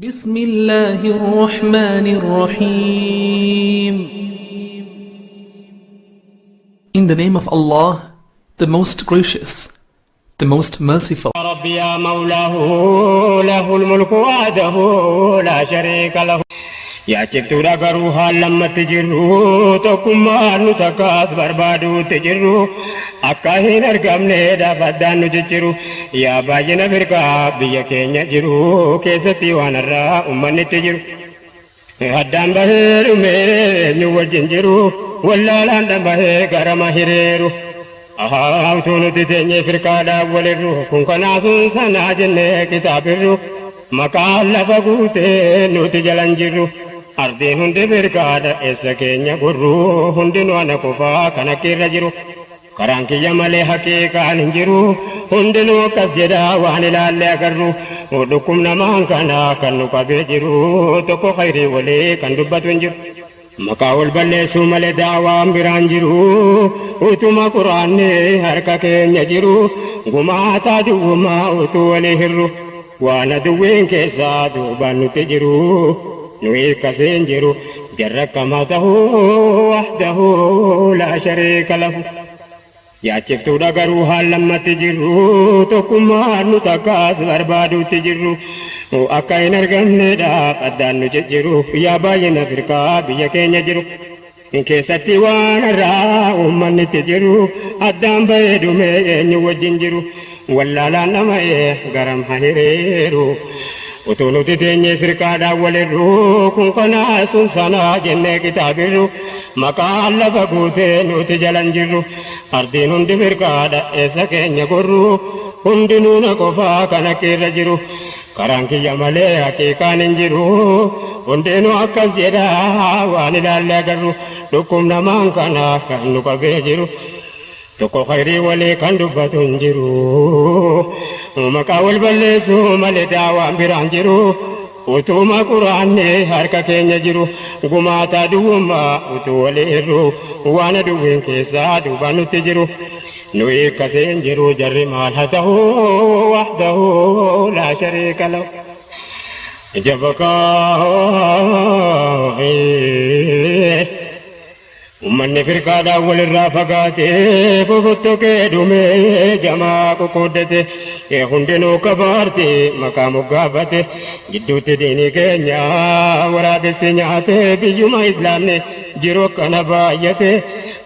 بسم الله الرحمن الرحيم. In the name of Allah, the most gracious, the most merciful. ربي يا مولاه له الملك وحده لا شريك له. Yaachiftuudha garuu haalammatti jirru, tokkummaan nu takkaas barbaaduutti jirru, akka hin argamneedhaaf addaan nu jijjiru. Yaa baay'ina firqaa biyya keenya jiru keessatti, waan irraa ummanni itti jiru addaan bahee dhumee, eenyu wajjin jiru wallaalaan dhabahee garama hiriiru. Utuu nuti teenyee firqaadhaan walirru, kun kanaa sun sanaa jennee kitaabirru, maqaan lafa guutee nuti jalan jirru. Ardiin hundi firqaadha, eessa keenya gurru? Hundinuu ana qofaa kan akka jiru, karaan kiyya malee haqiiqaan hin jiru. Hundinuu akkas jedha waan ilaalle agarru. Dhukkubnamaan kana kan nu qabee jiru, tokko khayrii walii kan dubbatu hin jiru. Maqaa wal balleessuu malee daawaan biraan jiru. Utuma Quraanni harka keenya jiru, gumaataa duwwumaa utuu walii hirru, waan aduwwiin keessaa duubaan nutti jiru, nu hiikkasiin jiru. Jarra kama tahuu وحده لا شريك له. Yaachiftuudha garuu haalammatti jirru, tokkummaan nu takkaas barbaaduutti jirru, akka hin argamneedhaaf addaan nu jijjiru. Yaa baay'ina firqaa biyya keenya jiru keessatti, waan irraa uummanni itti jiru addaan bahee dhumee, eenyu wajjin jiru wallaalaan dhama'ee garam hiriiru. Utuu nuti teenyee firqaadhaan walirru, kun kanaa sun sanaa jennee kitaabirru, maqaan lafa guutee nuti jalan jirru. Ardiin hundi firqaadha, eessa keenya gorru? Hundinuu na qofaa kan akka irra jiru, karaan kiyya malee haqiiqaan hin jiru. Hundinuu akkas jedha waan ilaalle agarru. Dhukkubnamaan kana kan nu qabee jiru, tokko khayrii walii kan dubbatu hin jiru. Maqaa wal balleessuu malee daawaan biraan jiru. Utuma Quraanni harka keenya jiru, gumaataa duwwummaa utuu walii irru, waan aduwwiin keessaa duuba nutti jiru, nu hiikkaseen jiru. Jarri maal haa ta'u? وحده لا شريك له. Jabakaa ummanni firqaadhaan walirraa fagaatee fofottokee dhumee, jamaa qoqqooddate, hundinuu kabaarti maqaa moggaafate. Gidduutti diinii keenya waraabessi nyaate. Biyyuma Islaamni jiru akkana baay'ate.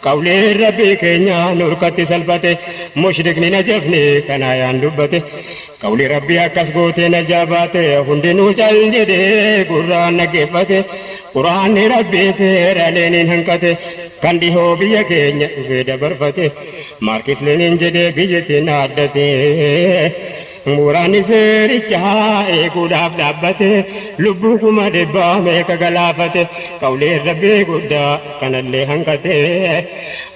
Qawleen Rabbii keenya nurkatti salphate. Mushrikni najafni kanaa yaan dubbate. Qawli Rabbii akkas gootee najaa baate. Hundinuu cal jedhee gurraan dhaggeeffate. Quraanni Rabbii seera Leeniin hanqate. Kan dhihoo biyya keenya dhufee dabarfate, Maarkis Leeniin jedhee biyyattiin dhaaddate. Muraanni seerichaa eeguudhaaf dhaabbate, lubbuu 100,000 meeqa galaafate. Qawleen Rabbii guddaa kanallee hanqate.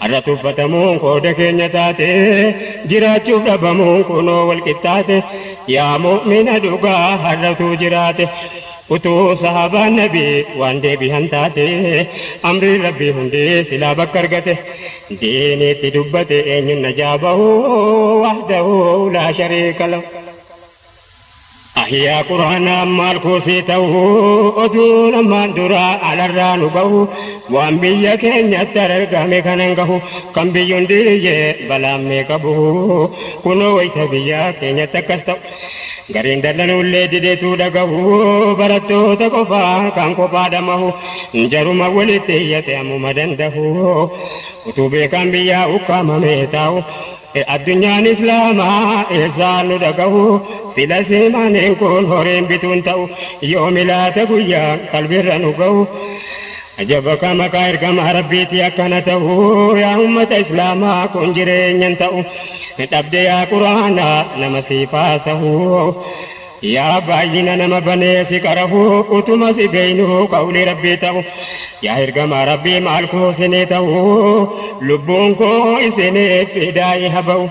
Har'a tuffatamuun qooda keenya taate, jiraachuuf dhabamuun kunoo wal qixxaate. Yaa mu'mina dhugaa, har'atu jiraate, utuu sahabaan Nabii waan deebi'an taate, amri Rabbii hundee silaa bakka argate. Diiniitti dubbate, eenyuun najaa bahu? وحده لا شريك له. Ahyaa Quraanaa maal koosii ta'uu, oduu namaan duraa alarraa nu gahu, waan biyya keenyatti argame kanan gahu, kan biyyuun diyyee balaan meeqa buhu, kunoo wayita biyya keenyatti akkas ta'u. Gariin dallanuullee dideetu dhagahu, barattoota qofaa kan kophaa dhamahu, jaruma walitti iyyate ammuma danda'u, utuu beekan biyyaa ukkaamamee taa'u. Addunyaan Islaamaa eessaan nu dhagahu? Sila simaneen kun horiin bituun ta'u, yoomi laata guyyaa qalbirra nu gahu? Ajaba ka maqaa ergamaa Rabbiiti akkana ta'u. Yaa ummata Islaamaa, kun jireenyan ta'u. Dhabde yaa Quraanaa nama siifaasahu, yaa baay'ina nama banee si qarahu, utuma si beeynu qawli Rabbii ta'u. Yaa ergamaa Rabbii, maal koo isinii ta'u? Lubbuun koo isiniif fidaa'ii haba'u.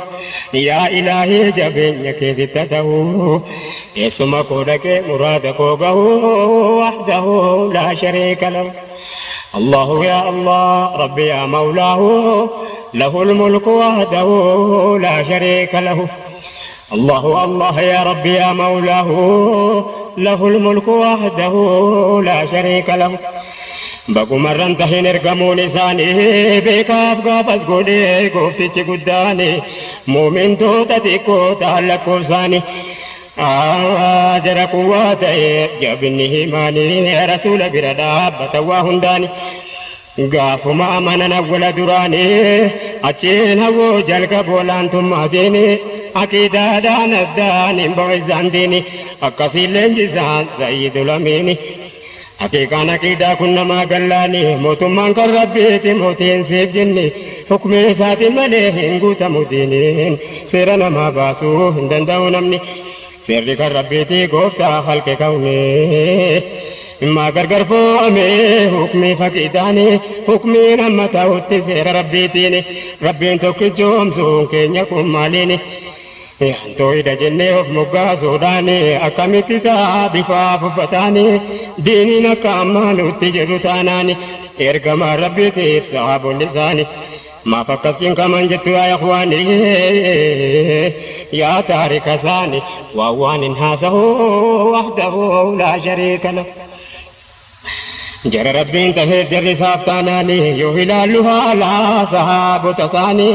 Yaa Ilaahii, jabeenya keessitta ta'u, eessuma koo dhaqee muraada koo gahu? وحده لا شريك له. الله يا الله، ربي يا مولاه، له الملك وحده لا شريك له. Allahu Allah yaa Rabbi yaa Mawlaahu lahul mulku wahdahu laa shariika lahu. Bagumarran tahin ergamuun isaanii beekaaf gaafas godhee gooftichi guddaani muumintoota xiqqoo ta'an lakkoofsaanii. Jara kun waa ta'e jabinni himaanii rasuula bira dhaabbatan waa hundaani. Gaafuma amanan awwala duraanii achiin hawwoo jalqabu olaantummaatiin aqiidaadhaan addaan hin ba'u isaan diini akkasiin leenjisaan sayyidul amiini. Haqiiqaan aqiidaa kun namaa gallaani mootummaan kan rabbiiti mootiin siif jinni hukmii isaatiin malee hin guutamu diiniin seera namaa baasuu hin danda'u namni seerri kan rabbiiti gooftaa halqe kawni. Maa gargar fo'ame hukmii faqiidaani hukmiin amma ta'utti seera rabbiitiin rabbiin tokkichoomsuun keenya kun maaliini. Tooyida jennee of moggaasuudhaan akkamitti ta'a bifaaf uffataani diiniin akka ammaa nutti jedhu taanaani ergamaa rabbiitiif sahaabonni isaani maaf akkasiin kaman jettu yaa ikhwaani yaa taarika isaani waan waan hin haasahu wahdahu laa shariika lahu. Jara rabbiin taheef jarri isaaf taanaani yoo ilaallu haala sahaabota isaanii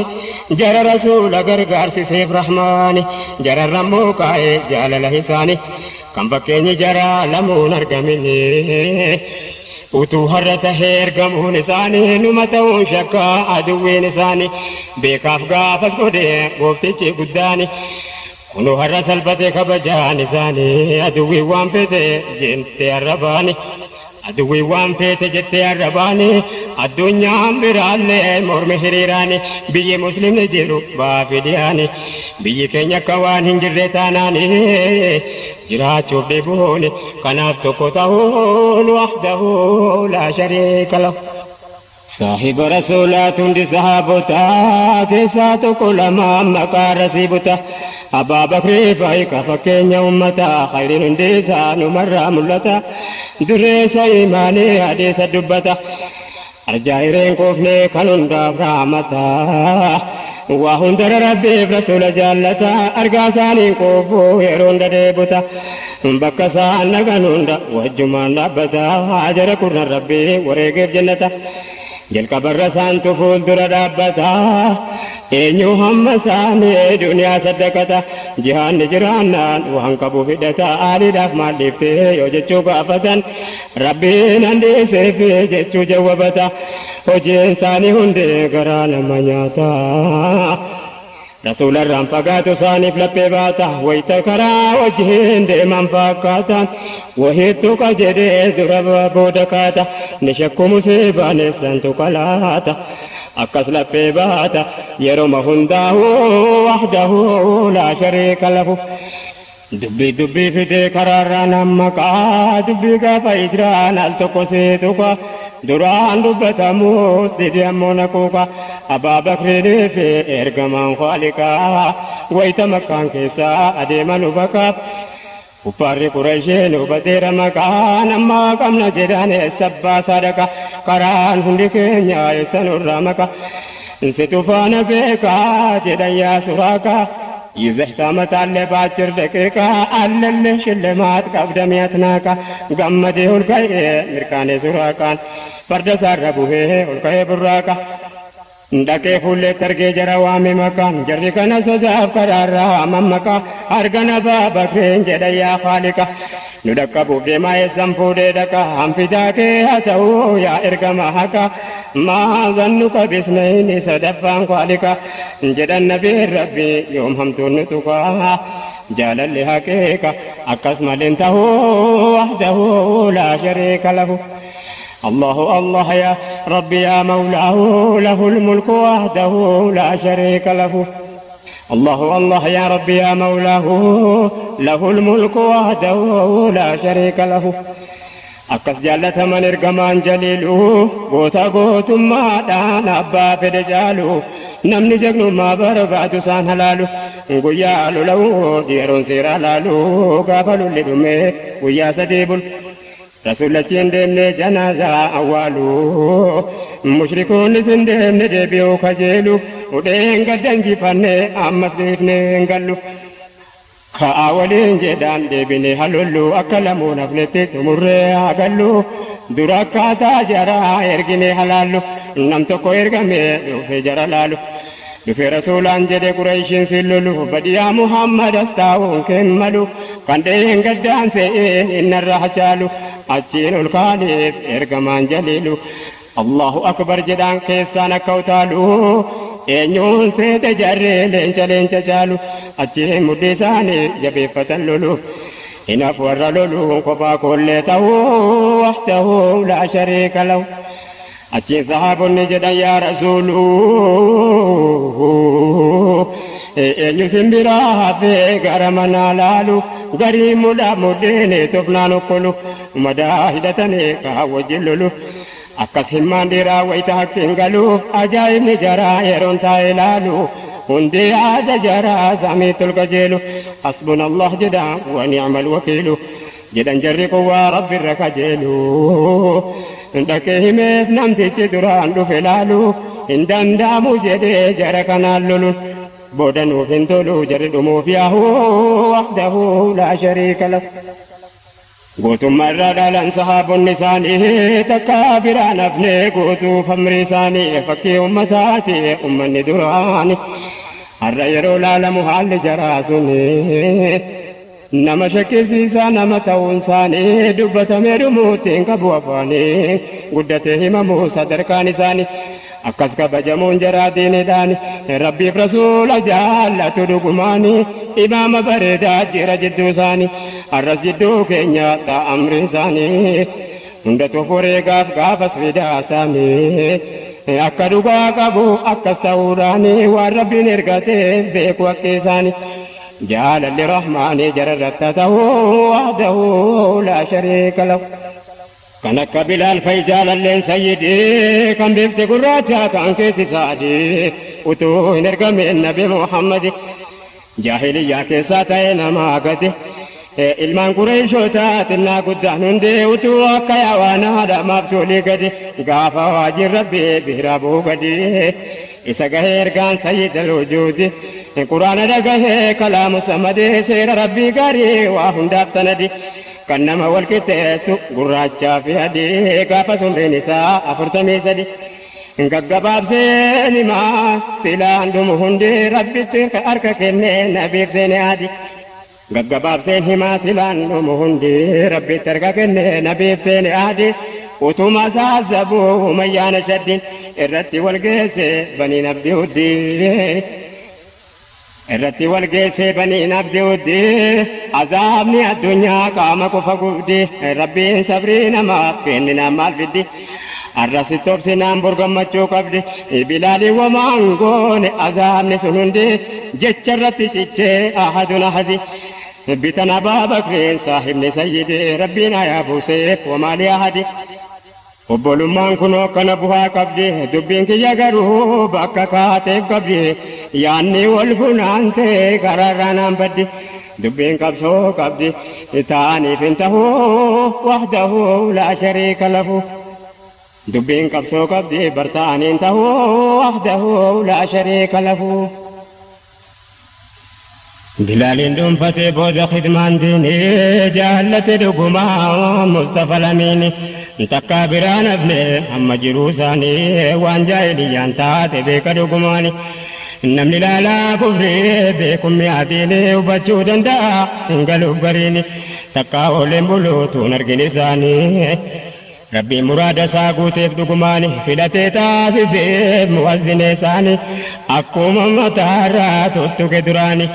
jara rasuula gargaarsiseef rahmaani jara rammoo kaa'ee jaalala isaanii kan fakkeenyi jara lamuun argamini. Utuu har'a tahee ergamuun isaanii numa ta'uun shakkaa aduwwiin isaanii beekaaf gaafas godhee gooftichi guddaani. Kunoo har'a salphatee kabajaan isaanii aduwwiin waan fete jettee arrabaani. Aduwwi waan feete jettee arrabaani addunyaan biraallee mormi hiriiraani biyyi muslimni jiru baafi dhiyaani biyyi keenya akka waan hin jirre taanaani jiraachuuf dhibuuni kanaaf tokko ta'uun wahdahu laa shariika lahu. Saahiba rasuulaat hundi sahaabotaa keessaa tokko lama maqaa rasiibota. Abbaa Bakrii fa'i ka fakkeenya uummataa khayriin hundi isaa numarraa mul'ata. Dureessa imaanii adeessa dubbata. Arjaa hireen kuufnee kan hundaaf raamata. Waa hundara rabbiif rasuula jaallata. Argaa isaaniin quufuu yeroo hunda deebuta. Bakka isaan dhaqan hunda wajjumaan dhaabbata. Jara kurnan rabbii wareegeef jannata. Jalqabarra isaantu fuuldura dhaabbata. Eenyu hamma isaanii duniyaa saddaqata. Jihaanni jiraannaan waan qabu hidhata. Aaliidhaaf maal dhiiftee yoo jechuu gaafatan rabbiin handiiseef jechuu jawwabata. Hojiin isaanii hundee garaa nama nyaata. Rasuularraan fagaatu isaaniif laphee baata. Wayita karaa wajjin deeman fakkaata. Wahittu qajedhee dura booda kaata. Ni shakku musiibaan eessantu kalaata. Akkas laphee baata yeroma hundaa'u wahdahu laa shariika lahu. Dubbii dubbii fidee karaarraa nama qaa dubbii gaafa hijraan al tokko seetuka duraan dubbatamus didee ammoo naquuqa Abbaa Bakriinii fi ergamaan Khaaliqaa wayita makkaan keessaa adeeman hubakaaf Kuffaarri Quraysheen hubateera maqaan ammaa qabna jedhaan eessa baasaa dhaqa karaan hundi keenya eessa nurraa maqa situ faana beekaa jedhan yaa suraakaa ይዘህ ታመጣለህ በአጭር ደቂቃ አለልህ ሽልማት ቀብደም ያትናቃ gammadee ol ka'ee mirkaanee suraaqaan farda isaarra buhee ol ka'ee burraaqa. Dhaqee fuulleetti argee jara waame maqaan jarri kana sodaaf karaarraa mammaqa argan Abbaa Bakriin jedha yaa Khaaliqa. Nu dhaqqabuuf deemaa eessan fuudhee dhaqa hanfidaa kee haa ta'uu yaa ergama haqa maa zannu qabisnayni sadaffaan Khaaliqa jedhan nabiin rabbi yoom hamtuun nu tuqaa jaalalli haqiiqa akkas malee hin ta'uu wahdahu laa shariika lahu. الله الله يا ربي يا مولاه له الملك وحده لا شريك له. الله الله يا ربي يا مولاه له الملك وحده لا شريك له. Akkas jaallataman ergamaan jaliilu goota gootummaadhaan abbaa fedhe jaalu namni jagnummaa barbaadu isaan halaalu guyyaa lola'u yeroon seeraa laalu gaafa lolli dhume guyyaa sadii bulu. Rasuulachi hin deemne janaazaa awwaalu mushrikoonnis hin deemne deebi'uu kajeelu udheen gadda injifannee ammas dhiifnee hin gallu. Ka'aa waliin jedhaan deebine halollu akka lamuun hafnetti xumurree hagallu dura akkaataa jaraa ergine halaallu nam tokko ergame dhufe jara laalu. Dhufe rasuulaan jedhe Qurayshiin sin lolu badiyaa Muhammad as taa'uun kemmalu kan dheen gaddaan se'een innarra hachaalu achiin ol kaaniif ergamaan jaliilu. Allahu akbar jedhaan keessaan akka utaalu eenyuun seete jarree leenca leenca caalu achiin mudhii isaanii jabeeffatan lolu. Hinaaf warra loluun kophaa koollee ta'uu wahdahu laa shariika lahu. Achiin sahaabonni jedhan yaa rasuuluu eenyu simbiraa hafee gara manaa laalu garii mudhaa mudhiin tufnaan okkolu madaa hidhatanii kaa wajjin lolu. Akkas himmaan dhiiraa wayita haqqiin galu ajaa'ibni jaraa yeroon taa'ee laalu hundi yaada jaraa samiitti ol qajeelu hasbuna Allah jedha wa ni'mal wakiilu jedhan jarri quwwaa rabbi irra kajeelu. Dhaqee himeef namtichi duraan dhufe laalu hin danda'amu jedhee jara kanaan loluun booda nuuf hin tolu jarri dhumuuf yaahuu wahdahu laa shariika lahu. Gootummaa irraa dhaalan sahaabonni isaanii takka biraan hafne guutuuf amri isaanii fakkii ummataati ummanni duraani har'a yeroo laalamu haalli jaraa suni nama shakkisiisaa nama ta'uun isaanii dubbatamee dhumuutti hin qabu afaanii guddatee himamu sadarkaan isaanii akkas kabajamuun jaraa diiniidhaan rabbiif rasuula jaallatu dhugumaani imaama bareedaa jira jidduu isaanii har'as jidduu keenya ta'a amri isaanii hundatu fureegaaf gaafas fidaa isaanii akka dhugaa qabu akkas ta'uudhaan waan rabbiin ergateef beeku akka isaanii jaalalli rahmaanii jararratti ta'uu wahdahu laa shariika lahu. Kan akka Bilaal fa'i jaalalleen sayyidii kan bifti gurraacha kan keessi isaadii utuu hin ergamin nabi Muhammadi jaahiliyyaa keessaa ta'e namaa gadi ilmaan Qureeshootaa xinnaa guddaan hundee utuu akka yaawaanaadha maaf tolii gadi gaafa waajjin rabbii biraa bu'u gadi isa gahee ergaan sayyidal wujuudi quraana dhagahee kalaamu samadee seera rabbii gaarii waa hundaaf sanadi. Kan nama wal qixxeessu gurraachaa fi adii gaafa sumriin isaa 43 gaggabaabseen himaa silaan dhumu hundi rabbitti harka kennee nabiif seene adi. Gaggabaabseen himaa silaan dhumu hundi rabbitti harka kennee nabiif seene adi. Utuma saasabuu umayyaana shaddiin irratti wal geesse baniin abdii huddii. Irratti wal geesse baniin abdii huddii azaabni addunyaa qaama qofa gubdi rabbiin sabrii namaaf kenninaan maal fiddi arrasi tobsinaan borgammachuu qabdi bilaalii wamaan goone azaabni sun hundi jecha irratti cichee ahadun ahadi bitan Abaa Bakriin saahibni sayyidi rabbiin hayaa buuseef wamaalii ahadi. Obbolummaan kun akkana bu'aa qabdi dubbiin kiyya garuu bakka kaateef qabdi yaanni wal funaantee karaarraa naan baddi dubbiin qabsoo qabdi taaniif hin ta'uu wahdahu laa shariika lahu. Dubbiin qabsoo qabdi bartaaniin ta'uu wahdahu laa shariika lahu. Bilaaliin dhuunfatee booda khidmaan diinii jaallate dhugumaa Mustafa Lamiini takka biraan hafne amma jiruu isaanii waan jaahiliyyaan taate beeka dhugumaani. Namni laalaa kufree beekumni adiini hubachuu danda'a hin galuuf gariini takka ooleen buluutuun argin isaanii. Rabbiin muraada isaa guuteef dhugumaani filatee taasiseef muwazzine isaanii akkuma mataarraa tuttuqe duraani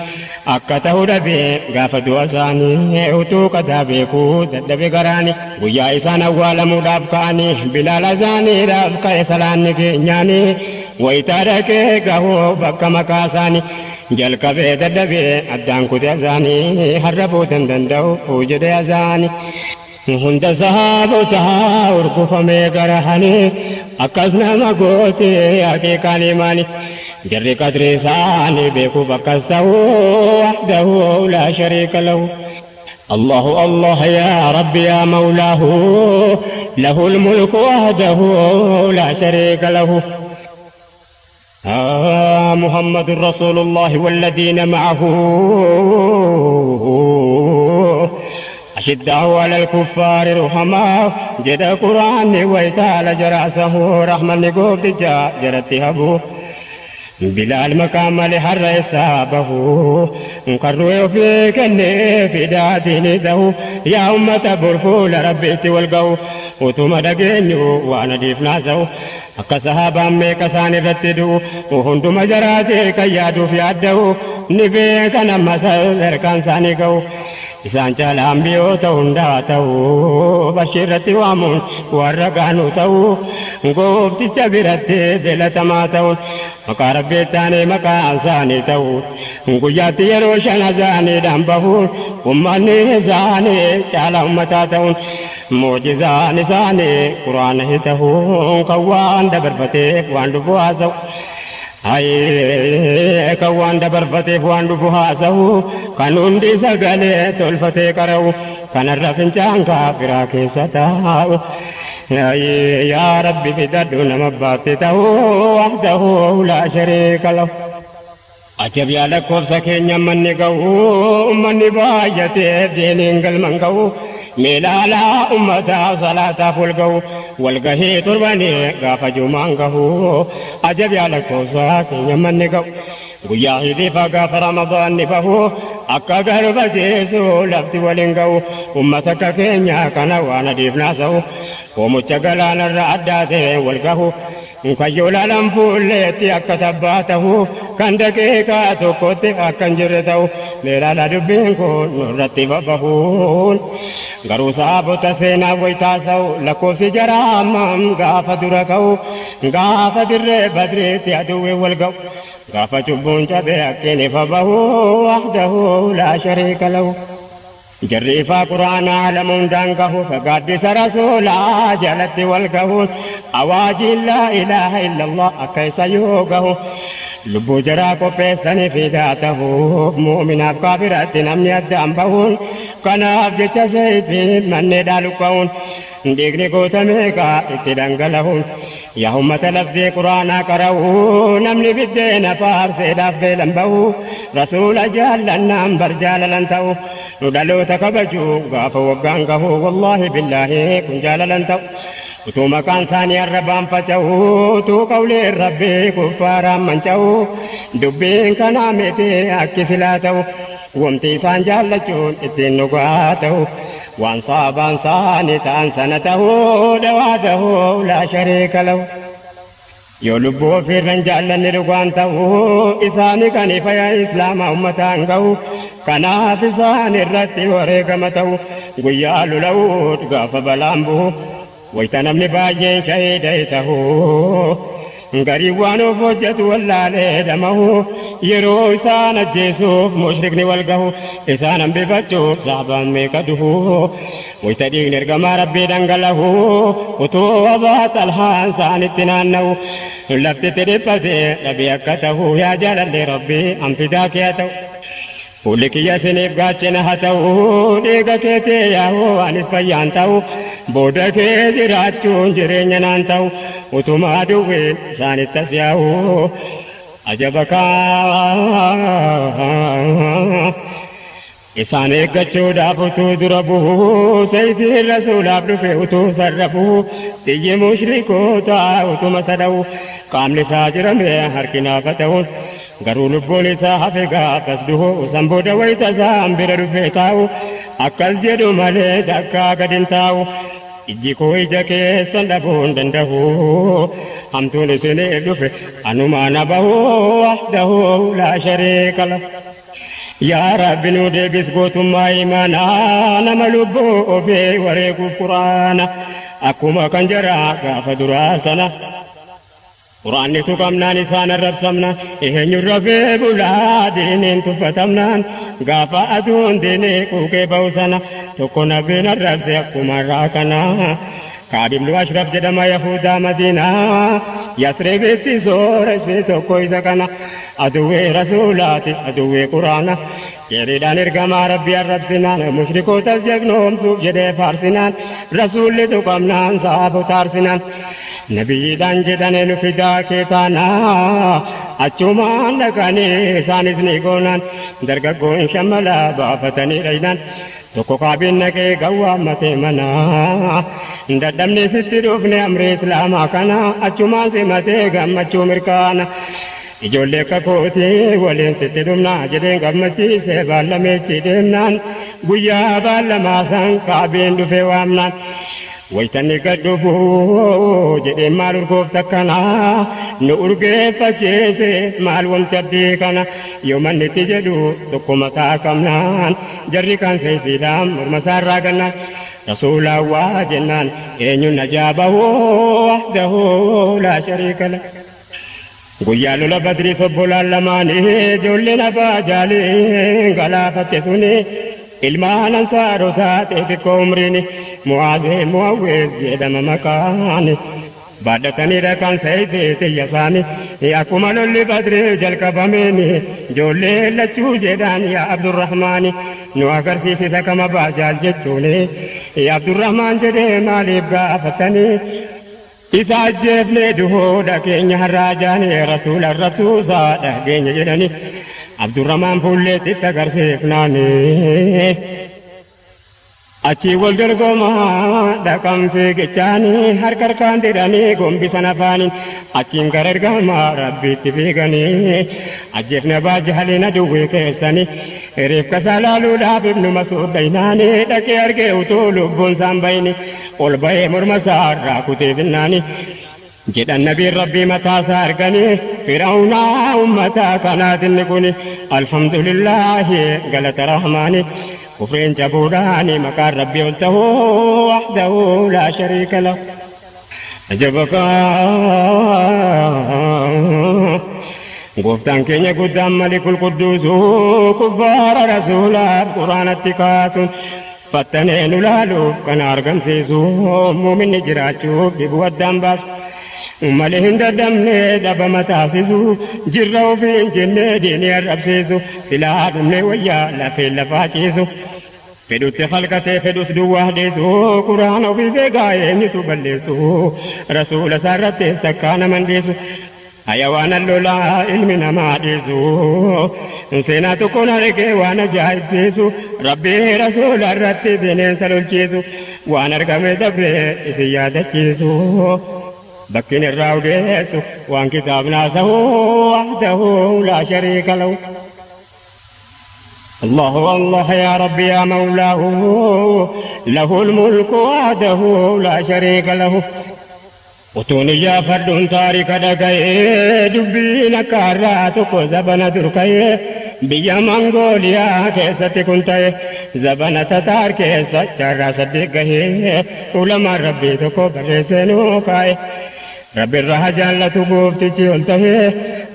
akka ta'uu dhabee gaafa du'a isaanii utuu qadaa beekuu dadhabe garaani guyyaa isaan awwaalamuudhaaf ka'anii bilaala isaaniidhaaf ka'e salaanni keenyaanii wayitaa dhaqee gahuu bakka maqaa isaanii jalqabee dadhabee addaan kute isaanii har'a boodan danda'u jedhe isaanii. Hunda sahaabotaa urgufamee garahanii akkas nama goote haqiiqaan imaani jarri qadri isaanii beekuuf akkas ta'uu wahdahu laa shariika lahu. Allahu Allah yaa Rabbi yaa Mawlaahu lahul mulku wahdahu laa shariika lahu. محمد رسول الله والذين معه أشداء على الكفار رحماء جد قرآن ويتال جراسه رحمة نقوب جرت هبو بلال مقام لحر إصابه قروا في كني في داتين ذو يا أمة برفول ربيت والقو وتم دقينيو وانا ديف ناسو akka sahaabaan meeqa isaan irratti du'u hunduma jaraatee kan yaaduuf yaadda'u ni beekan amma sadarkaan isaanii ga'u isaan caalaan biyyoota hundaa ta'u bashirratti waamuun warra gaanu ta'u goofticha biratti filatamaa ta'uun maqaa rabbii taanee maqaa isaanii ta'u guyyaatti yeroo shan isaaniidhaan bahuun ummanni isaanii caalaa ummataa ta'uun mucjizaan isaanii quraana ta'uun kan waan dabarfateef waan dhufu haasa'u kan waan dabarfateef waan dhufu haasa'u kan hundi sagalee tolfatee qara'u kanarra fincaan kaafiraa keessa taa'u yaa rabbi fidadhu nama baatti ta'u wahdahu laa shariika lahu. Ajab yaa lakkoofsa keenya manni ga'u ummanni baay'atee diiniin galman ga'u meelaalaa ummataaf salaataaf wal ga'u walgahii torbanii gaafa jumaan gahu ajab yaa lakkoofsa keenya manni ga'u guyyaa hidifa gaafa ramadaanni bahu akka garba jeesu lafti waliin ga'u ummata akka keenya kana waan adiif naasa'u oomicha galaanarra addaa ta'e wal gahu kayyoo laalaan fuulleetti akka tabbaa ta'u kan daqiiqaa tokkotti akka hin jirre ta'u meelaala dubbiin kun nurratti babbahuun garuu saabota seenaa wayitaasa'u lakkoofsi jaraa hammam gaafa dura ka'u gaafa dirree badriitti aduwwee wal ga'u gaafa cubbuun cabee akkiin ifa bahu wahdahu laa shariika lahu. Jarri ifaa quraanaa lama hundaan gahu gaaddisa rasuulaa jalatti wal gahuun awaajiin laa ilaaha illallah akka isa yoo gahu lubbuu jaraa qopheessanii fidaa ta'uuf muuminaaf kaafiratti namni addaan bahuun kanaaf jecha seefiin manneedhaa luqqa'uun dhiigni goota meeqaa itti dhangala'uun yaa ummata labsii quraanaa qara'uu namni biddeena faarseedhaaf beelan bahu rasuula jaallannaan bar jaalalan ta'u nu dhaloota kabajuu gaafa waggaan gahu wallaahi billaahi kun jaalalan ta'u utuu maqaan isaanii arrabaan faca'u utuu qawleen rabbii kuffaaraan manca'u dubbiin kanaa miti akki silaa ta'u wamti isaan jaallachuun ittiin dhugaa ta'u waan saabaan isaanii ta'an sana ta'uu dawaa ta'uu laa shariika lahu. Yoo lubbuu ofiirran jaallanni dhugaan ta'u isaanii kan ifa islaamaa ummataan ga'u kanaaf isaan irratti wareegama ta'u guyyaa lola'uut gaafa balaan bu'u wayita namni baay'een shahiida ta'u garii waan of hojjetu wallaalee dhamahu yeroo isaan ajjeesuuf mushrikni wal gahu isaan hambifachuuf saabaan meeqa duhu wayita dhiigni ergamaa rabbii dhangala'u utuu abaa xalhaan isaanitti naanna'u laftitti dhiphatee dhabii akka ta'u yaa jaalallee rabbii anfidaa kee ta'u. Fuulli kiyya isiniif gaachana haa ta'u dhiiga keetee yaa'u anis fayyaan ta'u booda kee jiraachuun jireenya naan ta'u utuma aduwwiin isaanitti as yaa'u ajaba kaa isaan eeggachuudhaaf utuu dura bu'u sayfiin rasuulaaf dhufe utuu sarrafu xiyyi mushrikootaa utuma sada'u qaamni isaa jirame harki naafa ta'uun garuu lubbuun isaa hafe gaafas duhu san booda wayita isaan bira dhufee taa'u akkas jedhu malee takkaa gad hin taa'u ijji koo ija keessan dhabuu hin danda'u hamtuun isiniif dhufe anumaa na bahu wahdahu laa shariika lahu. Yaa Rabbi nu deebis gootummaa imaanaa nama lubbuu ofii wareeguuf quraana akkuma kan jaraa gaafa duraa sana. Quraanni tuqamnaan isaan arrabsamna eenyuun rafee bulaa diiniin tuffatamnaan gaafa aduun diinii quuqee ba'u sana tokko nabiin arrabse akkuma irraa kana. Kaab ibnu Ashraf jedhama Yahudaa Madiinaa Yasribitti sooresse tokko isa kana aduwwee rasuulaati aduwwee quraana jeeriidhaan ergamaa rabbii arrabsinaan mushrikootas jagnoomsuuf jedhee faarsinaan rasuulli tuqamnaan saabota aarsinaan Nabiyyiidhaan jedhanii nu fidaa kee taanaa achumaan dhaqanii isaanis ni goonaan dargaggoon shammalaa baafatanii dhaynaan tokko kaabiin naqee gawwaammatee manaa dadhabne sitti dhufne amri islaamaa kana achumaan simatee gammachuu mirkaana. Ijoollee akka kootii waliin sitti dhumna jedheen gammachiise baallameechi deemnaan guyyaa baallamaa san kaabiin dhufe waamnaan. Waytanni gad dhufu jedheen maal urgoofta kana nu urgeeffachiise maal wanti abdii kana yoo manni itti jedhu tokko mataa qabnaan jarri kan seefiidhaan morma isaarraa gannaan rasuulaa waa jennaan eenyuun ajaabahu wahdahu laa shariika lahu. Guyyaa lola badrii sobbolaan lamaanii ijoolleen abbaa jaaliin galaafatte suni ilmaan ansaarotaa xixiqqoo umriin Mu'aazee Mu'awwees jedhama maqaan baadhatanii dhaqan sayfee xiyya isaanii akkuma lolli badrii jalqabameen ijoollee lachuu jedhaan yaa Abdurrahmaani nu agarsiisisa kama baajaal jechuun yaa Abdurrahmaan jedhee maaliif gaafatanii isa ajjeefnee duhoo dhageenya har'aa jaanii rasuula rabsuusaa dhageenya jedhanii Abdurrahmaan fuulleetti agarsiifnaanii. Achii wal dorgomaa dhaqan fiigichaanii harka harkaan didhanii gombisan afaaniin achiin gara ergamaa rabbiitti fiiganii ajjeefne baajahaliin aduwwii keessanii reefka isaa laaluudhaaf ibnu Masuud dhaynaanii dhaqee argee utuu lubbuun isaan bayini ol ba'ee morma isaa irraa kutee finnaanii jedhan nabiin rabbii mataa isaa arganii fir'aawnaa ummata kanaatinni kuni alhamdulillaahi galata rahmaanii kufreen jabuudhaani maqaan rabbii ol ta'uu wahdahu laa shariika lahu. Ajabaka gooftaan keenya guddaan malikul qudduusuu kuffaara rasuulaaf quraanatti kaasuun fattanee nu laaluuf kan argamsiisu muuminni jiraachuuf dhibuu addaan baasu. Malee hin dadhabne dhabama taasisu jirra ofiin jennee diinii arrabsiisu silaa dhumne wayyaa lafee lafaa ciisu. Fedhutti halkatee fedhus duwwaa dhiisu quraana ofii beekaa eenyutu balleessu rasuula isaarrattis takkaa naman dhiisu. Hayawaan lolaa ilmi namaa dhiisu seenaa tokkoon argee waan ajaa'ibsiisu rabbii rasuula irratti bineensa lolchiisu waan argame dabree isin yaadachiisu. Bakkin irraa odeessu waan kitaabnaa sahu wahdahu laa shariika lahu. الله الله يا ربي يا مولاه له الملك وحده لا شريك له. Utuun iyyaafadhuun taarika dhaga'ee dubbiin akka har'aa tokko zabana dur ka'ee biyya Mangooliyaa keessatti kun ta'e zabana Tataar keessa jaarraa saddeet gahee ulamaan rabbii tokko barreessee nuu kaa'e. Rabbi irraa jaallatu gooftichi ol ta'ee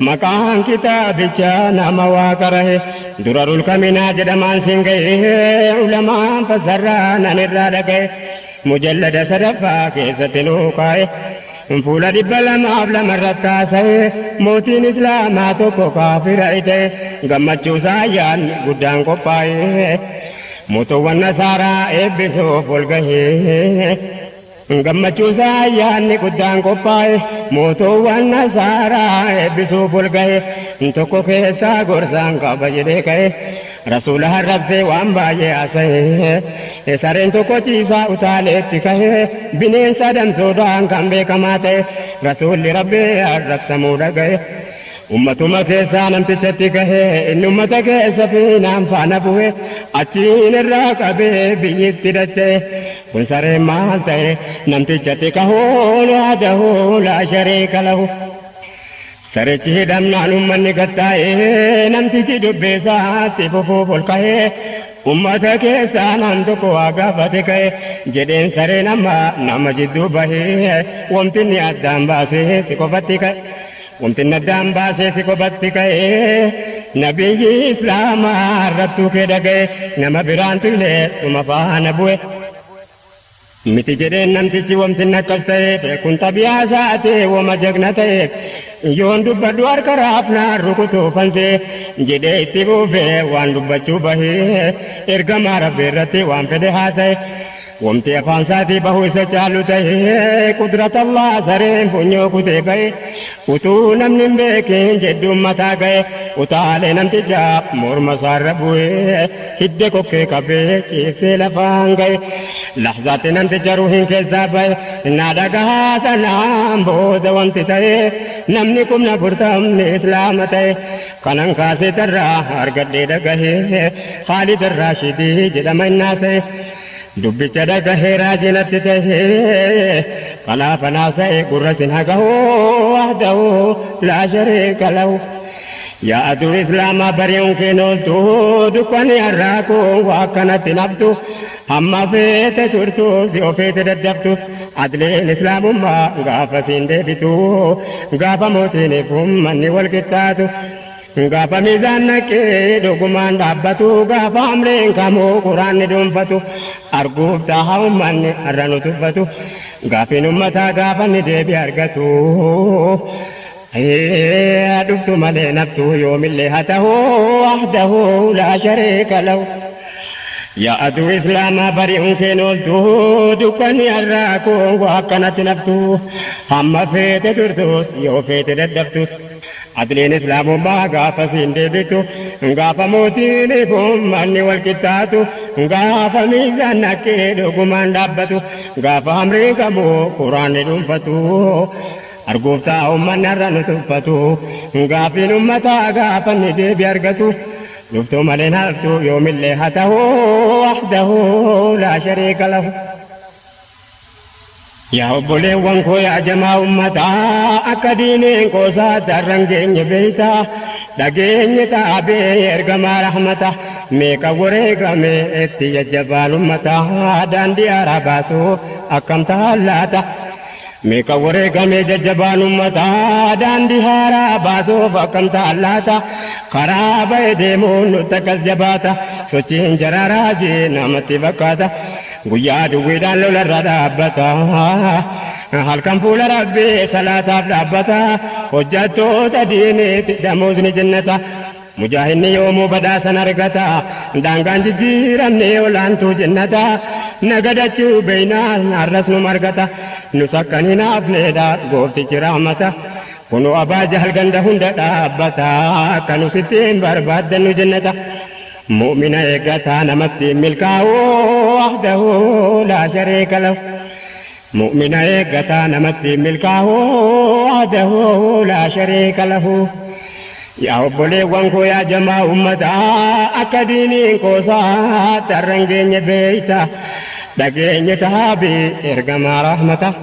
maqaan kitaabichaa nama waa qarahe durarul kaminaa jedhamaan siin ga'ee ulamaan fasarraa nan irraa dhaga'e mujallada sadaffaa keessatti nuu kaa'e. Fuula 202 irratti haasa'e mootiin islaamaa tokko kaafira ta'e gammachuu isaa ayyaanni guddaan qophaa'e mootuwwan nasaaraa eebbisuuf ol gahee gammachuu isaa ayyaanni guddaan qophaa'e mootuwwan nasaaraa eebbisuuf ol gahe tokko keessaa gorsaan qaba jedhee ka'e rasuula harrabsee waan baay'ee haasa'e sareen tokko ciisaa utaaleetti ka'e bineensa adamsuudhaan kan beekamaa ta'e rasuulli rabbii arrabsamuu dhaga'e. Ummatuma keessaa namtichatti gahe inni ummata keessa fiinaan faana bu'e achiin irraa qabee biyyitti dacha'e kun sareen maal ta'e namtichatti kahuun wahdahu laa shariika lahu. Sarichi hidhamnaan ummanni gattaa'ee namtichi dubbeessaatti fufuuf ol ka'ee ummata keessaa nam tokko waa gaafate ka'e jedheen sareen amma nama jidduu bahee wamtinni addaan baasee si qofatti ka'e. Wamtinni addaan baasee si qofatti ka'e nabiyyi islaamaa arrabsuu kee dhaga'e nama biraan tuylee suma faana bu'e. Miti jedheen namtichi wamtinni akkas ta'eef kun xabiyaa isaati wama jagna ta'eef yoon dubbadhu harka raafnaan rukutuu fansee jedhee itti buufee waan dubbachuu bahee ergamaa rabbii irratti waan fedhe haasa'e. Wamti afaan isaatii bahu isa caalu ta'ee qudrata Allah sareen funyoo kutee ba'e utuu namni hin beekin jedhuun mataa ga'e utaalee namtichaa morma isaarra bu'ee hidde kokkee qabee ciibsee lafaan ga'e lahzaatti namticha ruhiin keessaa ba'e naa dhagahaa sanaan booda wanti ta'e namni kumna furtamni islaama ta'e kanan kaasee tarraa argadhee dhagahee Khaalid Raashidii jedhama innaasa'e. Dubbicha dhagahee raajinatti tahee kanaaf anaasa'e gurra sin hagahu wahdahu laa shariika lahu. Yaa aduu islaamaa bari'uun keen ooltu dukkanni har'aa kun waa akkanatti naftu hamma feete turtu si ofeete daddaftu adliin islaamummaa gaafa siin deebitu gaafa mootiiniif ummanni wal qixxaatu. Gaafa miizaan naqee dhugumaan dhaabbatu gaafa amreen kamuu quraanni dhuunfatu arguuf taha ummanni har'a nu tuffatu gaafiin ummataa gaafa inni deebii argatu. Dhuftu malee naftu yoomillee haa ta'u wahdahu laa shariika lahu. Yaa aduu islaamaa bari'uun keen ooltu dukkanni har'aa kun waa akkanatti naftu hamma feete turtus yoo feete daddaftus. Adliin islaamummaa gaafa siin deebitu gaafa mootiin ummanni wal qixxaatu gaafa miizaan naqee dhugumaan dhaabbatu gaafa amrii kamuu quraanni dhuunfatu arguuf ta'a ummanni har'a nu tuffatu gaafiin ummataa gaafa inni deebii argatu dhuftuu malee haftu yoomillee haa ta'u wahdahu laa shariika lahu. Yaa obboleewwan koo yaa jamaa ummataa akka diiniin qoosaa carraan geenye beeytaa dhageenye taabee ergamaa rahmata meeqa wareegame itti jajjabaan ummataa daandii haaraa baasuuf akkam ta'a laata. Meeqa wareegame jajjabaan ummataa daandii haaraa baasuuf akkam ta'a laata karaa ba'e deemuun nutti akkas jabaata sochiin jaraaraa jee namatti fakkaata. Guyyaa duwwiidhaan lolarra dhaabbata halkan fuula rabbii salaasaaf dhaabbata hojjattoota diiniitti damoosni jennata mujaahidni yoomuu badhaasan argata daangaan jijjiiramne olaantuu jennata nagadachuu beeynaan har'as nu margata nus akkan hin hafneedha gooftichi rahmata kunoo abaa jahal ganda hunda dhaabbata akka nus ittiin barbaaddannu jennata. Mu'mina eeggataa namatti milkaa'u wahdahu laa shariika lahu. Mu'mina eeggataa namatti milkaa'u wahdahu laa shariika lahu. Yaa obboleewwan koo yaa jamaa ummataa akka diiniin qoosaa tarraan geenye beeyta dhageenye taabii ergamaa rahmata.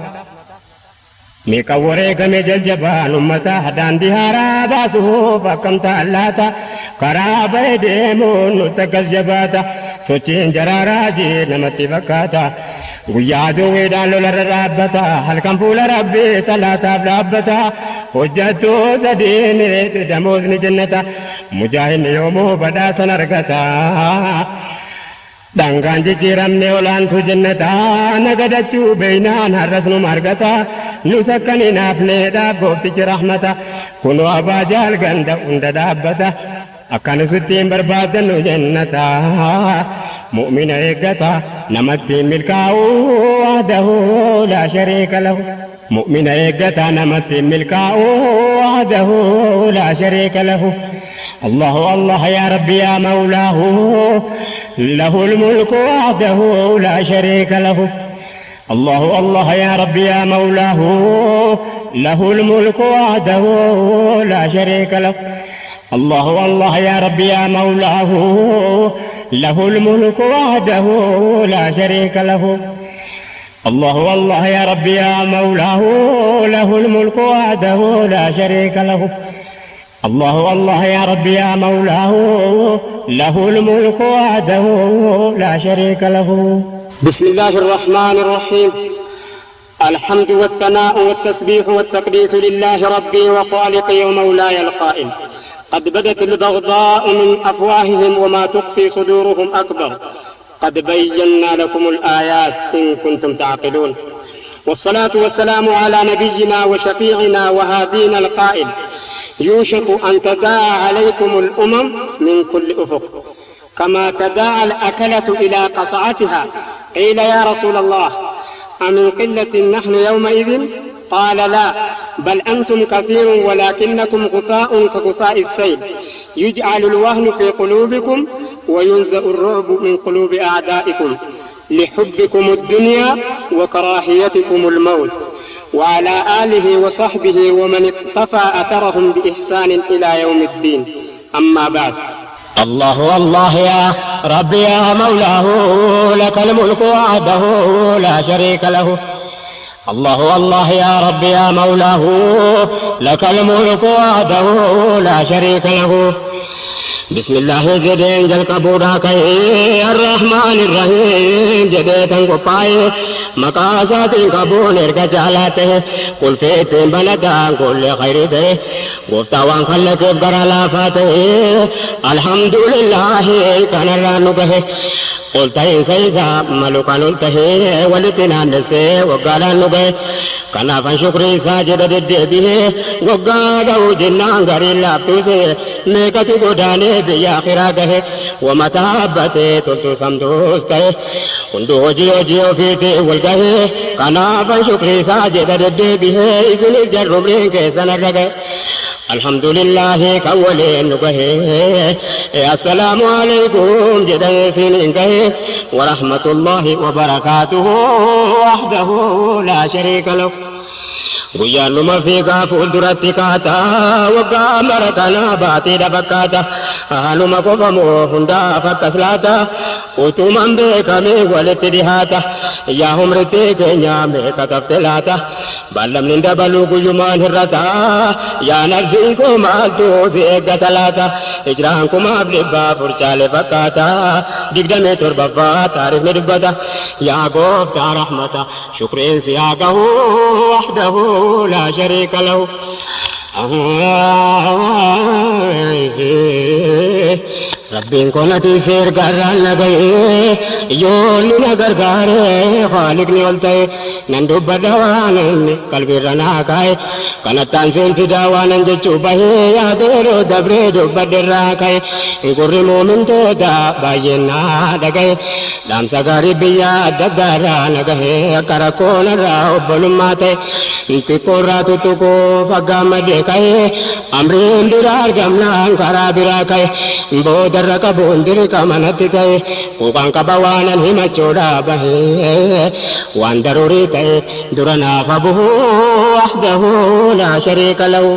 Meeqa wareegame jajjabaan ummataa daandii haaraa baasuuf akkam ta'a laata karaa ba'e deemuun nutti akkas jabaata sochiin jaraaraa jee namatti fakkaata guyyaa duwweedhaan lolarra dhaabbata halkan fuula rabbii salaataaf dhaabbata hojjattoota diiniitti damoosni jennata mujaahidni yoomuu badhaasan argata. Dhangaan jijjiiramne olaantuu jennata nagadachuu beeynaan har'as nu margata nus akkan hin hafneedhaaf gooftichi rahmata kunoo abaa jaal ganda hunda dhaabbata akka nus ittiin barbaaddannu jennata mu'mina eeggata namatti milkaa'u wahdahu laa shariika lahu. Mu'mina eeggata namatti milkaa'u wahdahu laa shariika lahu. الله الله يا ربي يا مولاه له الملك وحده لا شريك له. الله الله يا ربي يا مولاه له الملك وحده لا شريك له. الله الله يا ربي يا مولاه له الملك وحده لا شريك له. الله الله يا ربي يا مولاه له الملك وحده لا شريك له. الله الله يا ربي يا مولاه له الملك وحده لا شريك له. بسم الله الرحمن الرحيم. الحمد والثناء والتسبيح والتقديس لله ربي وخالقي ومولاي القائل قد بدت البغضاء من أفواههم وما تخفي صدورهم أكبر قد بينا لكم الآيات إن كنتم تعقلون. والصلاة والسلام على نبينا وشفيعنا وهادينا القائل يوشك أن تداعى عليكم الأمم من كل أفق كما تداعى الأكلة إلى قصعتها قيل يا رسول الله أمن قلة نحن يومئذ؟ قال لا، بل أنتم كثير ولكنكم غثاء كغثاء السيل، يجعل الوهن في قلوبكم وينزأ الرعب من قلوب أعدائكم لحبكم الدنيا وكراهيتكم الموت. وعلى آله وصحبه ومن اقتفى أثرهم بإحسان إلى يوم الدين. أما بعد. الله الله يا ربي يا مولاه، لك الملك وحده لا شريك له. الله الله يا ربي يا مولاه، لك الملك وحده لا شريك له. بسم الله جدين جل قبودا كي الرحمن الرحيم جديتن قپائے مقاسات قبول ارگا جالاتے قل فیتن بلدان كل خير دے گفتاوان خلق افگر لافاتے الحمد لله كان رانو کہے قلت سيسا ملوكا نلته ولتنا نسي وقالا نبي كنافا شكري ساجد الدبيه وقاده جنان غري لابتوسي ميكتو قداني بيا خراقه ومتابته تلتو سمدوسته هندو هجي هجي وفيتي والقه كنافا شكري ساجد الدبيه إذن الجرب لنك سنرقه الحمد لله كولين نقه السلام عليكم جدا سنين ورحمة الله وبركاته وحده لا شريك له. Guyyaan numa fiigaa fuulduratti kaataa waggaa mara kanaa baatee dhabakkaata haaluma qofamoo hundaaf akkas laata utuman beekamee walitti dhihaata yaa humritti keenya meeqa tafte laata ballamni dabaluu guyyumaan hir'ata yaa nafsiin koo maaltu si eeggata laata hijraan kumaaf dhibbaa furcaalee fakkaata 27ffaa taarifni dubbata yaa gooftaa rahmata shukriin si haa gahu wahdahu لا شريك له. ربين كونتي فير قران لغي يولي نغرغاري خالقني ولتي نندب دوانني قلبي رناكاي كانتان سين في دوانن جچو بهي يا ديرو دبري دب دراكاي غري مومن تودا باينا دغي دامسا غري بيا ددارا نغه كركون راو بلماته xiqqoorraa tuttuquu faggaammadee ka'ee amriin biraa argamnaan karaa biraa ka'e boodarra qabuun dirqama natti ta'e quuqaan qaba waanan himachuudhaa bahee waan daruurii ta'e dura naaf abuhu wahdahu laa shariika lahu.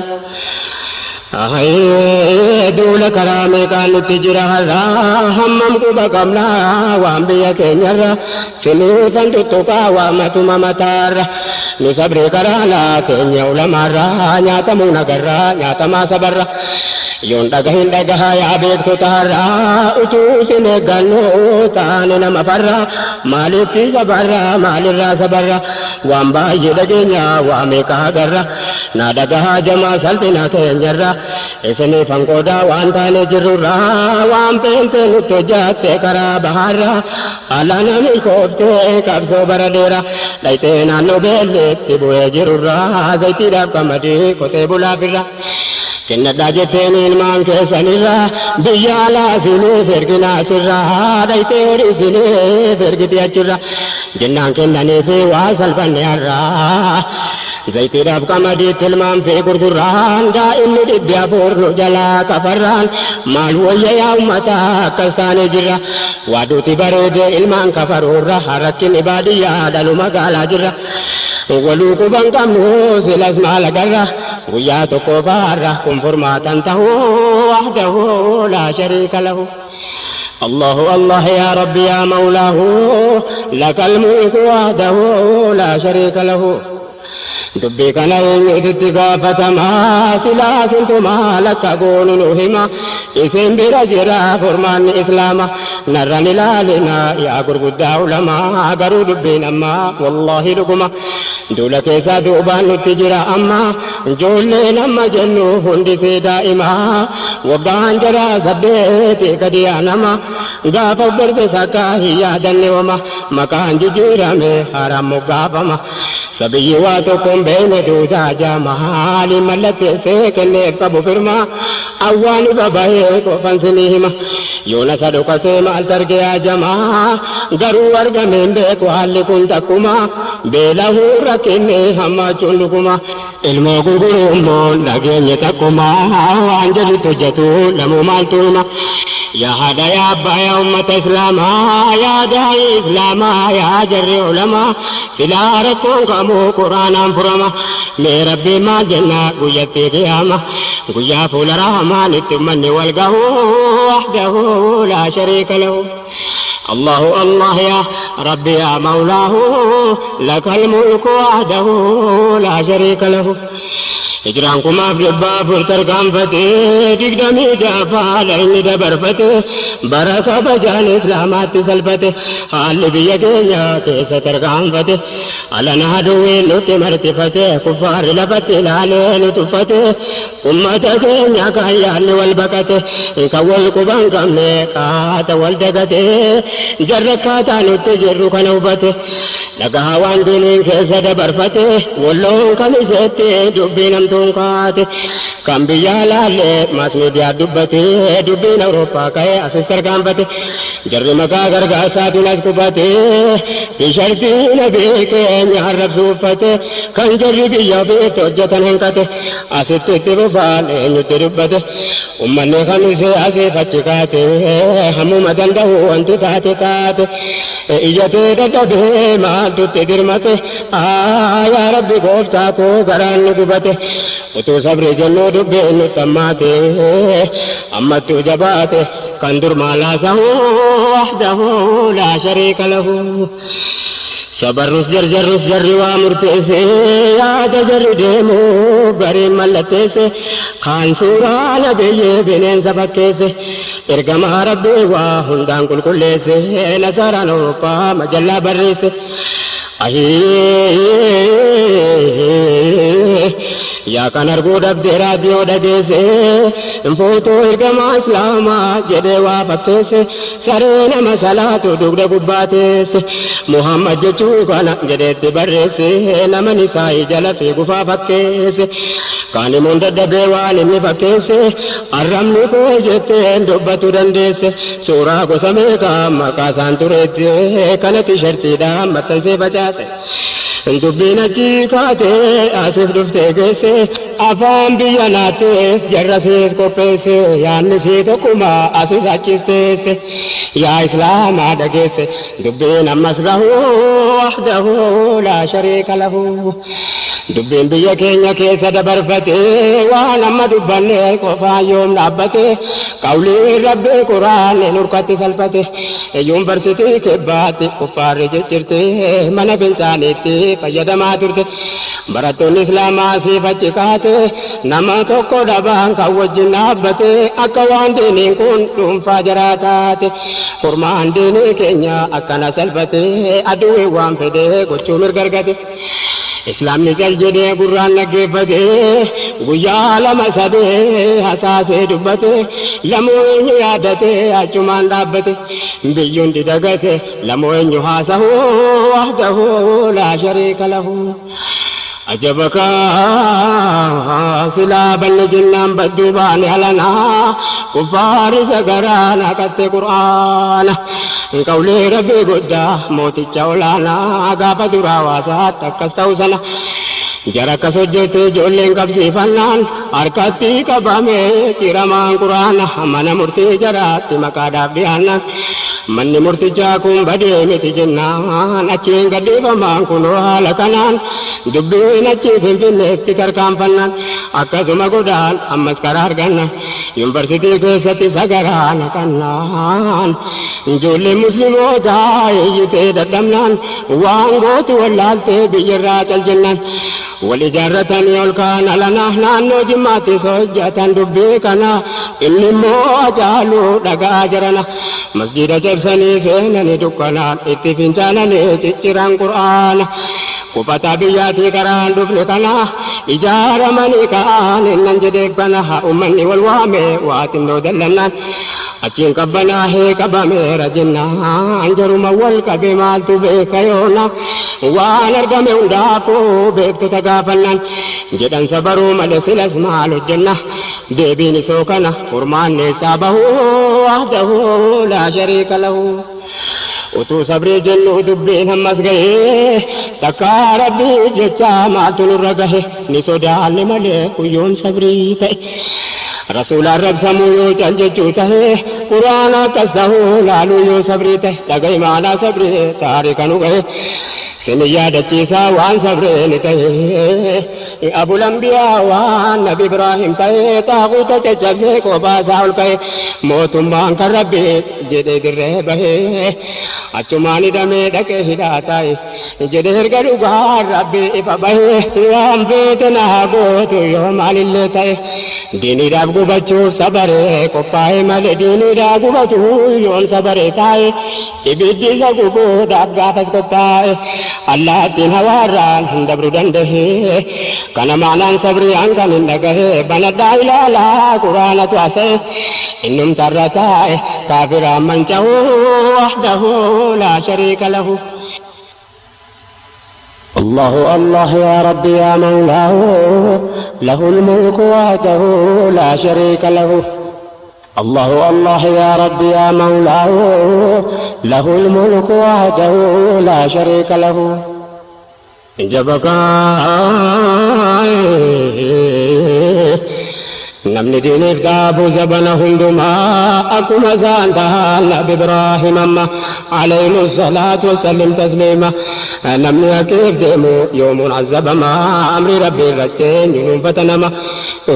Duula karaa meeqaan nutti jira har'aa hammam quba qabnaa waan biyya keenyarra siniifan tuttuqaa waamatuma mataarra nu sabree karaa laa keenya ulamaarraa nyaatamuu nagarraa nyaatamaa sabarra yoon dhagahin dhagahaa yaa beektota har'aa utuu sin eeggannoo taane nama farra maalitti sabarra maalirraa sabarra waan baay'ee dhageenya waa meeqa agarra na dhagahaa jamaa salphina keenyarra isiniif hanqoodaa waan taane jirrurraa waan peentee nutti hojjatte karaa bahaarra ala nami kooftee qabsoo bara dheeraa dhayitee naannoo beelleetti bu'ee jirurraa zayitiidhaaf qamadii qotee bulaafirra kennadhaa jetteen ilmaan keessanirra biyya alaa isiniif erginaa sirraa dhayitee horii isiniif ergiti achirra jennaan kennaniifi waa salphanne har'aa zayitiidhaaf qamadiitti ilmaan fi gurgurraan daa'imni 400 nu jalaa kafarraan maal wayya yaa ummata akkas taane jirra waaduuti bareedee ilmaan kafaruurra rakkinni baadiyyaa dhalu magaalaa jirra waluu quban qabnu silas maal agarra guyyaa tokko faarra kun furmaatan tahuu wahdahu laa shariika lahu. الله الله يا ربي يا مولاه لك الملك وحده لا شريك له. dubbii kana eenyutu gaafatamaa silaa sintumaa lakka goonu nu hima isin bira jira furmaanni islaama narran ilaalina yaa gurguddaa ulamaa garuu dubbiin ammaa wallaahi dhuguma duula keessaa duubaan nutti jira amma ijoolleen amma jennu hundisee daa'imaa waggaan jara 8 gadi aanama gaafa barbe sakkaa hin yaadanne wama maqaan jijjiirame haaraan moggaafama. Sabiyyi waa tokkoon beekne duudaa jaama haali mallatteessee kenneef qabu firma awwaani baba'ee qofan sinii hima. Yoona isa dhokatee maal targee ajamaa garuu argameen beeku haalli kun takkuma beelahuu rakkinni hammaachuun dhuguma. Ilmoo gurguruu immoo dhageenye takkuma waan jedhutti hojjetu lamuu maaltu hima. Yaa haadha yaa abbaa yaa ummata islaamaa yaa daa'ii islaamaa yaa jarri ulamaa silaa rakkoon kamuu quraanaan furama. Mee rabbii maal jenna guyyattii qiyaama guyyaa fuula rahmaan itti ummanni wal gahu wahdahu laa shariika lahu. الله الله يا ربي يا مولاه لك الملك وحده لا شريك له. Hijraan 1400 tarkaanfatee 26 lagni dabarfate bara kabajaan islaamaatti salphate haalli biyya keenya keessa tarkaanfate alana aduwwiin nutti martifate kuffaarri lafatti ilaalee nu tuffate ummata keenya kan yaadni wal baqate kan wal quban qabne qaata wal dagate jarra akkaataa nutti jirru kana hubate dhagaa waan diiniin keessa dabarfate walloon kamisetti dubbii namtuun kaate kan biyya laallee maas miidiyaa dubbate dubbiin Awurooppaa ka'ee asis tarkaanfate jarri maqaa gargaarsaatiin as qubate tishartii nabii keenya arrabsu uffate kan jarri biyya ofiitti hojjetan hanqate asitti itti fufaan eenyutti dubbate ummanni kamisee asiif achi kaate hammuma danda'u wanti taate taate iyyatee dadhabee maaltutti dirmate yaa rabbi gooftaa koo garaan nu gubate utuu sabri jennuu dubbiin nutti hammaate ammattuu jabaate kan dur maalaasahu wahdahu laa shariika lahu. Sabarrus jarjarrus jarri waa murteesse yaada jarri deemu gariin mallatteesse kaan suuraa nabiyyee bineensa fakkeesse ergamaa rabbii waa hundaan qulqulleesse nasaaraan Awurooppaa majallaa barreesse. Yaa kan arguu dhabde raadiyoo dhageesse footoo ergamaa islaamaa jedhee waa fakkeesse saree nama salaatu dugda gubbaa teesse Muhammad jechuu kana jedheetti barreesse nama nisaa jala fiigufaa fakkeesse kaan himuun dadhabee waan inni fakkeesse arrabni koo jetteen dubbatu dandeesse suuraa gosa meeqaa maqaa isaan tureette kana tishartiidhaan maxxansee facaase. Dubbiin achi kaatee asis dhuftee geesse afaan biyya naattees jarra siis qopheesse yaadni sii tokkuma asis achis teesse yaa islaamaa dhageesse dubbiin ammas gahu wahdahu laa shariika lahu. Dubbiin biyya keenya keessa dabarfate waan amma dubbanne qofaan yoom dhaabbate qawliin rabbii quraanni nurkatti salphate yuunivarsiitii kibbaatti kuffaarri ciccirte mana fincaaniitti fayyadamaa turte barattoonni islaamaa siif achi kaate nama tokko dhabaan kan wajjin dhaabbate akka waan diiniin kun dhuunfaa jaraa taate furmaan diinii keenya akkana salphate aduwwi waan fedhe gochuu mirga argate. Islaamni cal jedhee gurraan dhaggeeffate guyyaa lama sadee hasaasee dubbate lamuu eenyu yaadate achumaan dhaabbate biyyuun didagate lamuu eenyu haasahu wahdahu laa shariika lahu. Ajabaka silaa banne jennaan badduu baane alanaa kuffaari sagaraan haqatte qur'aana. Qawlee rabbii guddaa mooticha olaanaa gaafa duraa hawaasaatti akkas ta'u sana jara akkas hojjete ijoolleen qabsiifannaan harkatti qabame ciramaan quraana mana murtii jaraatti maqaadhaaf dhiyaannaan manni murtichaa kun badee miti jennaan achiin gadhiifamaan kunoo haala kanaan dubbiin achii finfinneetti tarkaanfannaan akkasuma godhaan ammas karaa arganna yuunivarsiitii keessatti sagaraa naqannaan ijoolleen muslimootaa iyyitee dadhabnaan waan gootu wallaaltee biyyarraa cal jennaan wal ijaarratanii ol kaan alana naannoo jimmaattis hojjetan dubbii kana inni immoo Hacaaluu dhagaa jarana masjida cabsanii seenanii dukkanaan itti fincaananii cicciran qur'aana. Qubataa biyyaatii karaan dhufne kana ijaaramanii ka'an innan jedhee kana ummanni wal waame waa xinnoo dallannaan achiin qabbanaahee qabameera jennaan jaruma wal qabe maaltu beeka yoona waan argame hundaafuu beektota gaafannaan jedhan sabaruu malee silas maal hojjenna deebiin isoo kana furmaanne isaa bahuu wahdahu laa shariika lahu. Utuu sabrii jennu dubbiin ammas gahee takkaa rabbii jecha maaltu nurra gahe ni sodaanne malee guyyoon sabrii ta'e. Rasuulaan rabsamuu yoo cal jechuu tahe quraana akkas ta'uu laaluu yoo sabrii ta'e dhagahi maanaa sabrii taarika nu gahe. Sin yaadachiisaa waan sabreen ta'e abul anbiyaa waan nabi Ibraahim ta'e xaaquuta caccabsee kophaa isaa ol ka'e mootummaan kan rabbi jedhee dirree bahee achumaan hidhamee dhaqee hidhaa taa'e jedhee erga dhugaan rabbi ifa bahee waan feete naa gootu yoo maalillee ta'e diiniidhaaf gubachuuf sabaree qophaa'e malee diiniidhaaf gubatu yoon sabaree taa'e ibiddi isa gubuudhaaf gaafas qophaa'e allaattiin hawaarraan hin dabru danda'e kana maanaan sabrii an kan hin dhagahe banadhaa ilaalaa quraanatu haasa'e innumtarra taa'e kaafiraan manca'u wahdahu laa shariika lahu. الله الله يا ربي يا مولاه له الملك وحده لا شريك له. الله الله يا ربي يا مولاه له الملك وحده لا شريك له. جبك namni diiniif dhaabu zabana hundumaa akkuma isaan tahan nabi Ibraahim amma alayhi salaatu wasallim tasliima namni haqiif deemu yoomuun azabama amri rabbi irratti eenyuun fatanama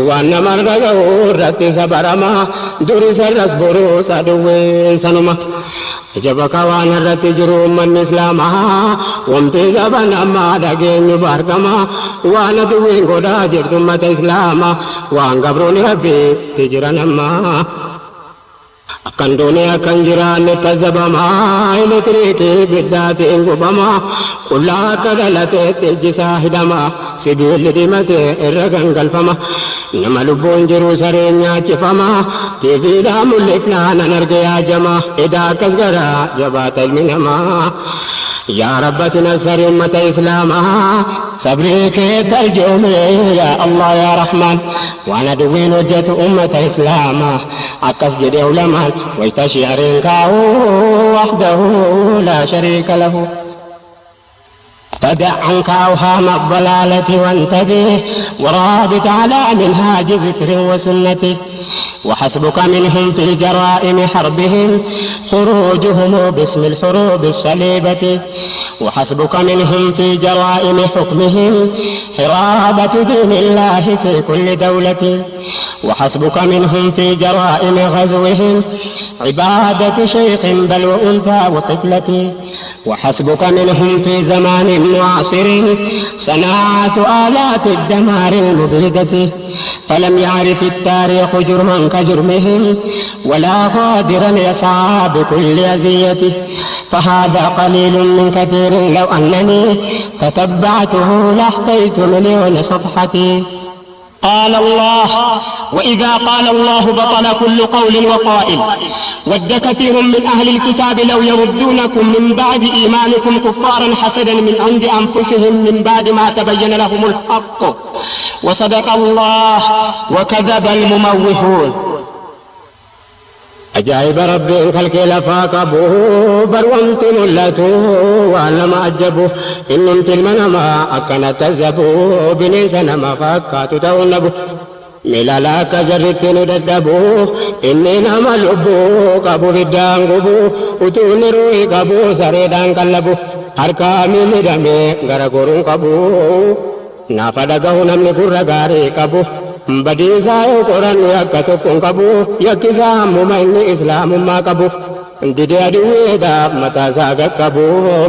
waan namarra gahu irratti sabarama duri sarras boruu saduwween sanuma. Jabaka waan irratti jiru ummanni islaamaa wamti zaban ammaa dhageenyu bargama waan aduwwiin godhaa jirtu ummata islaamaa waan gabroonni rabbiitti jiran ammaa. Akkan doonii akkan jiraanne tazzabamaa elektiriikii biddaatiin gubamaa qullaa akka dhalateetti ijjisaa hidhamaa sibiilli diimatee irra gangalfama nama lubbuun jiru sareen nyaachifamaa tiiviidhaa mul'ifnaa nan arge yaajamaa edaa akkas garaa jabaata ilmi namaa. يا ربة نصر أمة إسلاما صبري كي ترجمي يا الله يا رحمن وانا دوين وجهت أمة إسلاما أكس جدي علماء ويتشعرين كاو وحده لا شريك له. تدع عنك أوهام الضلالة وانتبه ورابط على منهاج ذكر وسنة وحسبك منهم في جرائم حربهم خروجهم باسم الحروب الصليبة وحسبك منهم في جرائم حكمهم حرابة دين الله في كل دولة وحسبك منهم في جرائم غزوهم عبادة شيخ بل وأنثى وطفلة وحسبك منهم في زمان معاصر صناعة آلات الدمار المبيدة فلم يعرف التاريخ جرما كجرمهم ولا قادرا يسعى بكل أذيته فهذا قليل من كثير لو أنني تتبعته لاحتيت مليون صفحتي. قال الله وإذا قال الله بطل كل قول وقائل ود كثير من أهل الكتاب لو يردونكم من بعد إيمانكم كفارا حسدا من عند أنفسهم من بعد ما تبين لهم الحق وصدق الله وكذب المموهون. أجائب ربي خلق لفا قبو برومت ملتو وانا ما أجبو إنم تلمنما أكنا تزبو بنيسنا ما فكاتو تونبو ملالا كجرت نددبو إني نما لبو قبو بدان قبو وتوني روي قبو سريدان قلبو هركامي ندمي غرغرون قبو نافدقه نمني كرغاري قبو badiisaa yoo qorannu yakka tokkoon qabu yakkisaa ammuma inni islaamummaa qabu didee aduwweedhaaf mataasaa qaqqabu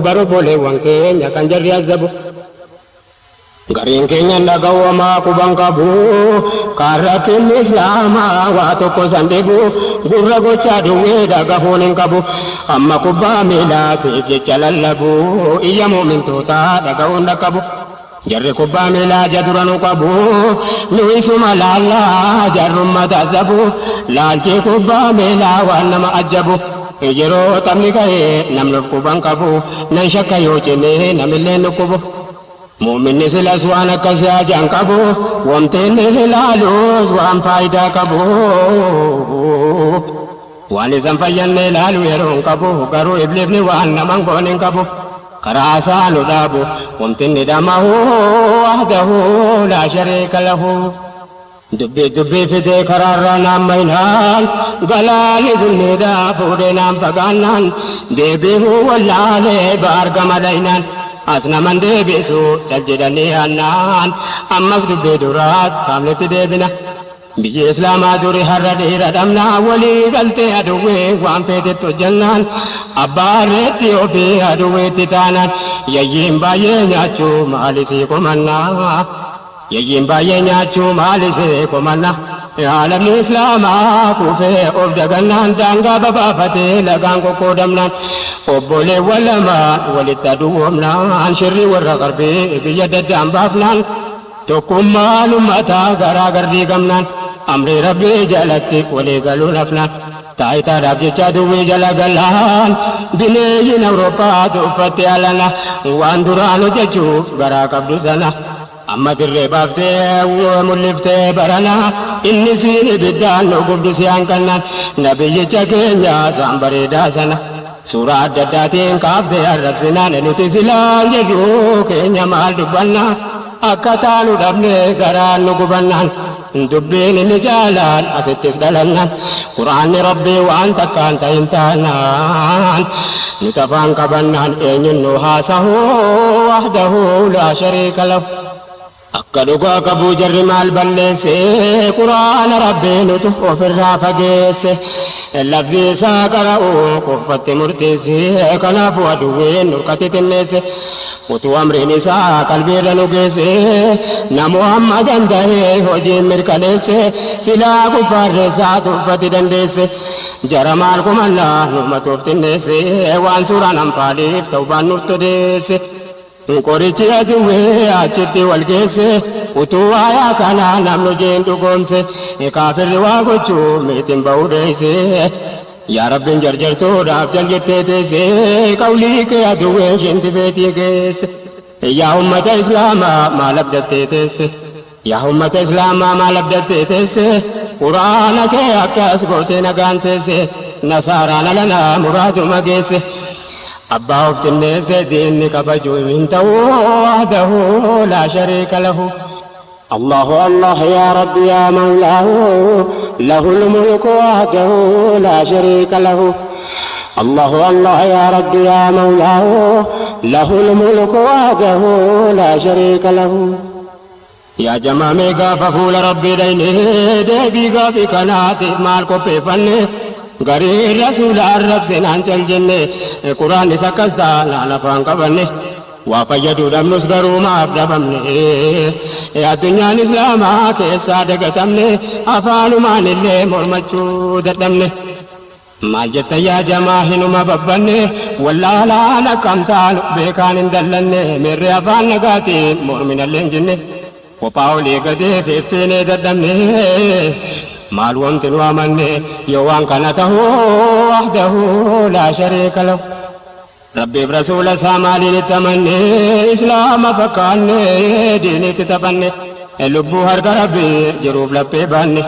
bara obboleewwan keenya kan jarri azabu. Gariin keenya dhagawwamaa quban qabu karrakin islaamaa waa tokko san dhibu gurra gochaa duwwee dhagahuun hin qabu amma kubbaa miilaatiif jecha lallabu iyya mu'mintootaa dhaga'uun dhaqqabu. Jarri kubbaa miilaa jadura nu qabu nu isuma laallaa jarrumma tasabu laalchi kubbaa miilaa waan nama ajjabu. Yeroo taphni ka'ee namni of quban qabu nan shakka yoo cimee namillee nu qubu. Mu'minni silas waan akkasii ajaan qabu wanti inni ilaalus waan faayidaa qabu. Waan isan fayyanne ilaalu yeroo hin qabu garuu ibliifni waan naman goon hin qabu. Karaa isaa nu dhaabu wanti inni dhamahu wahdahu laa shariika lahu. Dubbii dubbii fidee karaarraa naan maynaan galaanni sunniidhaa fuudhee naan fagaannaan deebi'uu wallaalee baargama dhaynaan as naman deebisu cal jedhanii annaan ammas dubbii duraat kaamnetti deebina. Biyyi islaamaa duri har'a dhiira dhabnaa walii galtee aduwwee waan feetetti hojjannaan abbaareetti ofii aduwweetti taanaan yayyiin baay'ee nyaachuu maalisii komannaa. Yayyiin baay'ee nyaachuu maalisee komanna. Aalamni islaamaa kufee of dagannaan daangaa babaafatee lagaan qoqqoodamnaan obboleewwan lamaan walitti aduwwoomnaan shirrii warra qarbii biyya daddaan baafnaan tokkummaan ummataa garaa gardiigamnaan amrii rabbii jalatti walii galuun hafnaan taayitaadhaaf jecha duwwii jala galaan bineeyyiin Awurooppaa tuffatte alana waan duraan hojjechuuf garaa qabdu sana. Amma dirree baaftee mul'iftee barana inni siin ibiddaan nu gubdu si hanqannaan nabiyyicha keenya isaan bareedaa sana. Suuraa adda addaatiin kaaftee arrabsinaan nuti silaan jedhu keenya maal dubbanna akka taanu dhabne garaan nu gubannaan dubbiin inni jaalaan asittis dhalannaan quraanni rabbii waan takkaan ta'in taanaan nu tafaan qabannaan eenyuun nu haasahu wahdahu laa shariika lahu. Akka dhugaa qabu jarri maal balleesse quraana rabbii nutu ofirraa fageesse lafti isaa qara'u qoffatti murteesse kanaafuu aduwween nurkatti xinneesse utuu amriin isaa qalbiirra nu geesse namoo amma danda'ee hojii mirkaneesse silaa kuffaarreessaa tuffatti dandeesse jara maal kumannaa numatuuf xinneesse waan suuraan anfaaliif ta'u nuuf todeesse. Qorichi aduwwee achitti wal geesse utuu waayaa kana namni hojiin dhugoomse kaafirri waa gochuu miitiin ba'uu dheeyse. Yaa rabbiin jarjartuudhaaf jal jettee teesse qawlii kee aduwwee shinti beetii geesse. Yaa ummata islaamaa maal abdattee teesse? Yaa ummata islaamaa maal abdattee teesse? Quraana kee akkas gootee nagaan teesse nasaaraan alanaa muraaduma geesse. Abbaa of xinneesse diinni kabajuu hin ta'u wahdahu laa shariika lahu. الله الله يا ربي يا مولاه له الملك وحده لا شريك له. الله الله يا ربي يا مولاه له الملك وحده لا شريك له. يا جماعة gaafa fuula rabbii dhayne deebii gaafii kanaatiif maal qopheeffanne garii rasuula arrabsinaan cal jenne quraannis akkas taanaan afaan qabanne waa fayyaduu dhabnus garuu maaf dhabamne addunyaan islaamaa keessaa dagatamne afaanumaan illee mormachuu dadhabne. Maal jetta yaa jamaa hinuma babbanne wallaalaan akkam taanu beekaan hin dallanne mirri afaan nagaatiin morminallee hin jinne kophaa olii gadee feeffeenee dadhabne maal wanti nu amanne yoo waan kana ta'uu wahdahu laa shariika lahu. Rabbiif rasuula isaa maaliin itti amanne islaama fakkaanne diiniitti taphanne lubbuu harka rabbii jiruuf laphee baanne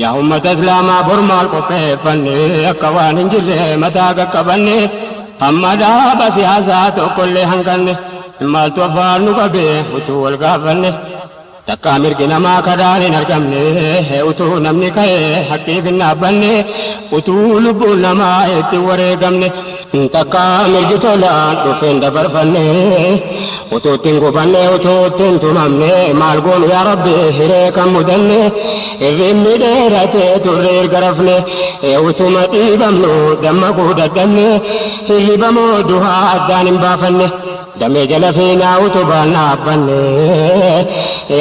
yaa ummata islaamaa bor maal qopheeffanne akka waan hin jirre mataa qaqqabanne hamma dhaaba siyaasaa tokkollee hanqanne maaltu afaan nu qabee utuu wal gaafanne takkaa mirgi namaa kadhaan hin argamne utuu namni ka'ee haqqiif hin dhaabbanne utuu lubbuun namaa itti wareegamne takkaa mirgi tolaan dhufeen dabarfanne utuu ittiin gubanne utuu ittiin tumamne maal goonu yaa rabbi hiree kan mudanne hirribni dheeratee turre erga rafne utuma dhiibamnu dammaquu dadhabne hirriba moo duhaa addaan hin baafanne. Damee jala fiinaa utubaan dhaabbanne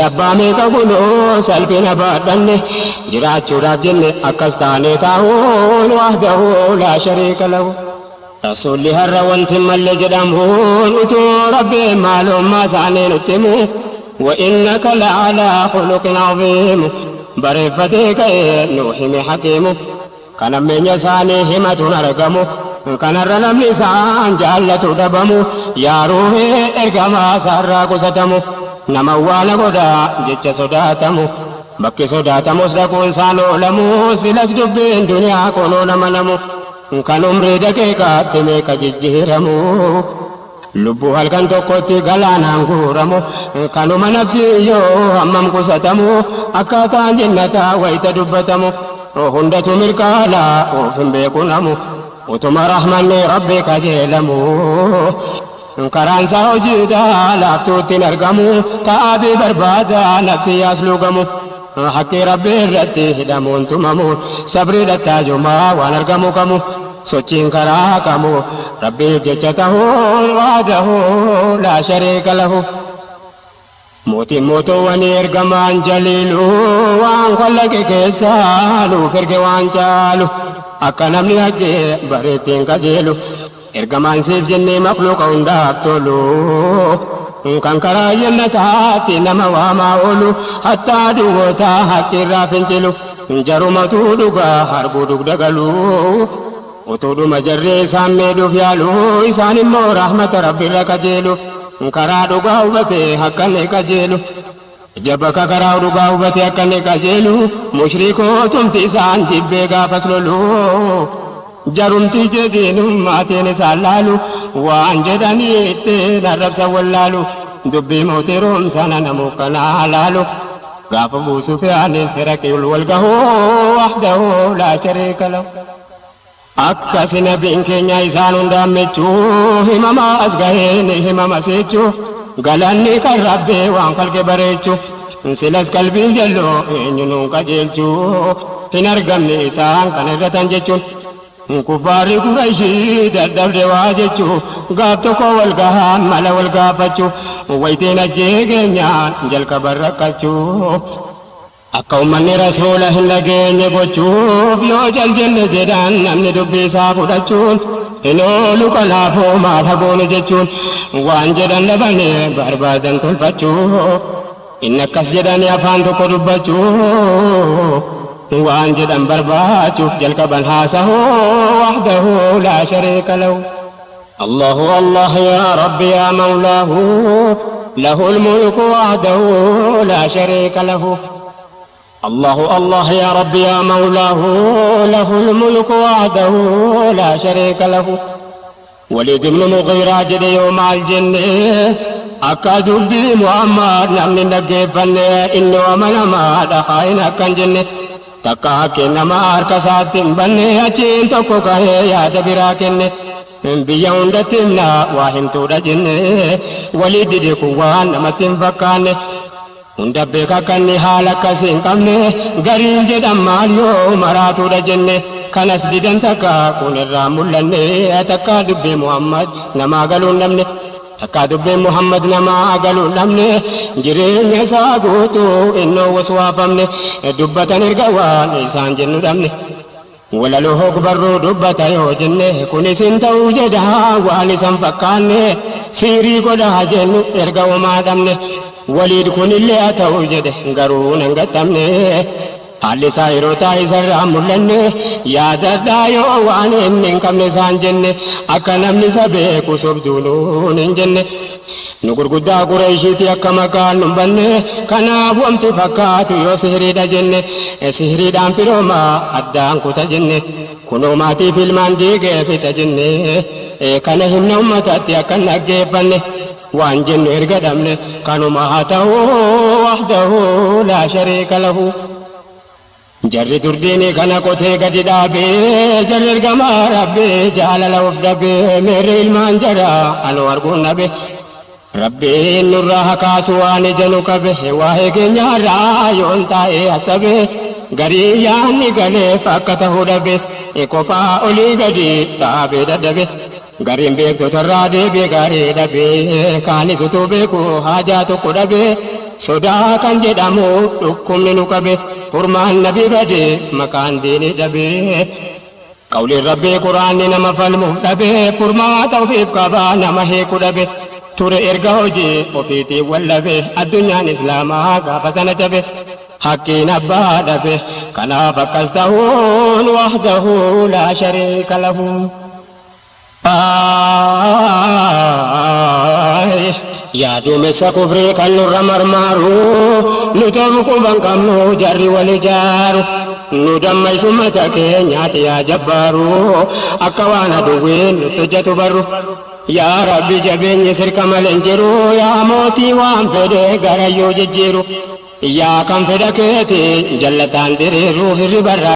abbaa meeqa kunoo salphina baadhanne jiraachuudhaaf jenne akkas taanee taa'uun wahdahu laa shariika lahu. Rasuulli har'a wanti malle jedhamuun utuu rabbiin maalummaa isaanii nutti himu وإنك لعلى خلق عظيم bareeffatee ka'ee nuu hime hakiimu kan ammeenya isaanii himatuun argamu kanarra namni isaan jaallatu dhabamu yaa ruuhee ergamaa isaarraa qusatamu nama waana godhaa jecha sodaatamu bakki sodaatamus dhaquun isaan oolamu silas dubbiin duniyaa kunoo nama namu kan umrii daqiiqaatti meeqa jijjiiramu lubbuu halkan tokkotti galaanaan guuramu kanuma nafsi yoo hammam qusatamu akkaataan jennataa wayita dubbatamu hundatu mirkaana of hin beeku namu utuma rahmanni rabbi kajeelamu karaan isaa hojiidha laaftuutti hin argamu ta'aabii barbaada nafsi yaas lugamu haqqii rabbi irratti hidhamuun tumamuun sabrii dhattaajumaa waan argamu kamu sochiin karaa kamu rabbiif jecha tahuun wahdahu laa shariika lahu. Mootiin mootuwwanii ergamaan jaliilu waan khallaqe keessaa nuuf erge waan caalu akka namni haqqee bareettiin qajeelu ergamaan siif jennee makluuqa hundaaf tolu kan karaa jannataatti nama waamaa oolu hattaa duwwootaa haqqirraa fincilu jarumatu dhugaa harbuu dugda galu utuudhuma jarree isaan miidhuuf yaalu isaan immoo rahmata rabbiirra qajeelu karaa dhugaa hubatee akka inni qajeelu jabaka karaa dhugaa hubatee akka inni qajeelu mushrikootumti isaan jibbee gaafas lolu jarumti jedhiinummaatiin isaan laalu waan jedhanii ittiin arrabsan wallaalu dubbii mootii roomsana namuu kanaa laalu gaafa buusuuf yaaniin firaqii wal gahuu wahdahu laa shariika lahu. Akkasi nabiin keenya isaan hundaan michuu himama as gahee ni himama seechuu galanni kan rabbee waan kalqe bareechuu silas qalbii jalloo eenyu nuun qajeelchuu hin argamne isaan kan irratan jechuun kuffaarri Qurayshii dadhabde waa jechuu gaaf tokko wal gahaan mala wal gaafachuu waytiin ajjee keenyaan jalqaban rakkachuu. Akka ummanni rasuula hin dhageenye gochuuf yoo jal jenne jedhan namni dubbii isaa fudhachuun hin oolu kanaafuu maal hagoonu jechuun waan jedhan dhabanii barbaadan tolfachuu inni akkas jedhanii afaan tokko dubbachuu waan jedhan barbaachuuf jalqaban haasahuu wahdahu laa shariika lahu. Allahu Allah yaa Rabbi yaa Mawlaahu lahul mulku wahdahu laa shariika lahu. الله الله يا ربي يا مولاه له الملك وحده لا شريك له. وليد بن مغيرة جد يوم الجنة أكاد بي محمد نمني نجيبن إنه أمن ما دخاين أكن جنة تكاك نما أركسات بني أجين تكوكه يا دبراكن بيا هندتنا واهم تودا جنة وليد دكوان نمتين فكان hunda beeka kan haala akkasii hin qabne gariin jedhan maal yoo maraatuudha jenne kanas didan takka kun irraa mul'anne takka dubbii Muhammad namaa galuun dhabne takka dubbii Muhammad namaa galuun dhabne jireenya isaa guutuu innoo waswaafamne dubbatan erga waan isaan jennu dhabne walaloo hogbarruu dubbata yoo jenne kunis hin ta'uu jedha waan isan fakkaanne siirii godhaa jennu erga homaa dhabne waliid kunillee haa ta'u jedhe garuu nan gattamne haalli isaa yeroo taa'e isarraa mul'anne yaadadhaa yoo waan inni hin qabne isaan jenne akka namni isa beeku sobduunuun hin jenne nu gurguddaa Qureeshiiti akka maqaan nu banne kanaaf wanti fakkaatu yoo sihiriidha jenne sihiriidhaan firoomaa addaan kuta jenne kunoo maatiif ilmaan diigee fixa jenne kana himna ummataatti akka hin dhaggeeffanne waan jennu erga dhabne kanuma haa ta'u wahdahu laa shariika lahu. Jarri durdiini kana qotee gadi dhaabee jarri ergamaa rabbee jaalala of dhabee meerri ilmaan jaraa anuu arguun dhabe rabbiin nurraa haa kaasu waan ija nu qabe waa'ee keenyaarraa yoon taa'ee hasabe garii yaanni galeef akka ta'uu dhabe kophaa olii gadi dhaabee dadhabe. Gariin beektotarraa deebii gaarii dhabee kaanis utuu beeku haajaa tokko dhabee sodaa kan jedhamu dhukkubni nu qabe furmaan nabii badee maqaan diinii dhabee qawliin rabbii quraanni nama falmuuf dhabee furmaata ofiif qabaa nama hiiku dhabe ture erga hojii ofiitiin wallabe addunyaan islaamaa gaafa sana cabe hakkiin abbaa dhabe kanaaf akkas ta'uun wahdahu laa shariika lahu. Yaa duumessa kufrii kan nurra marmaaru nu ta'u quban qabnu jarri wal ijaaru nu dammaysu mata keenyaati yaa jabbaaru akka waan aduwwiin nutti hojjetu barru. Yaa Rabbi jabeenyi sirka malee hin jiru yaa mootii waan fedhe garayyuu jijjiiru yaa kan fedha keeti jallataan diriiru hirribarraa.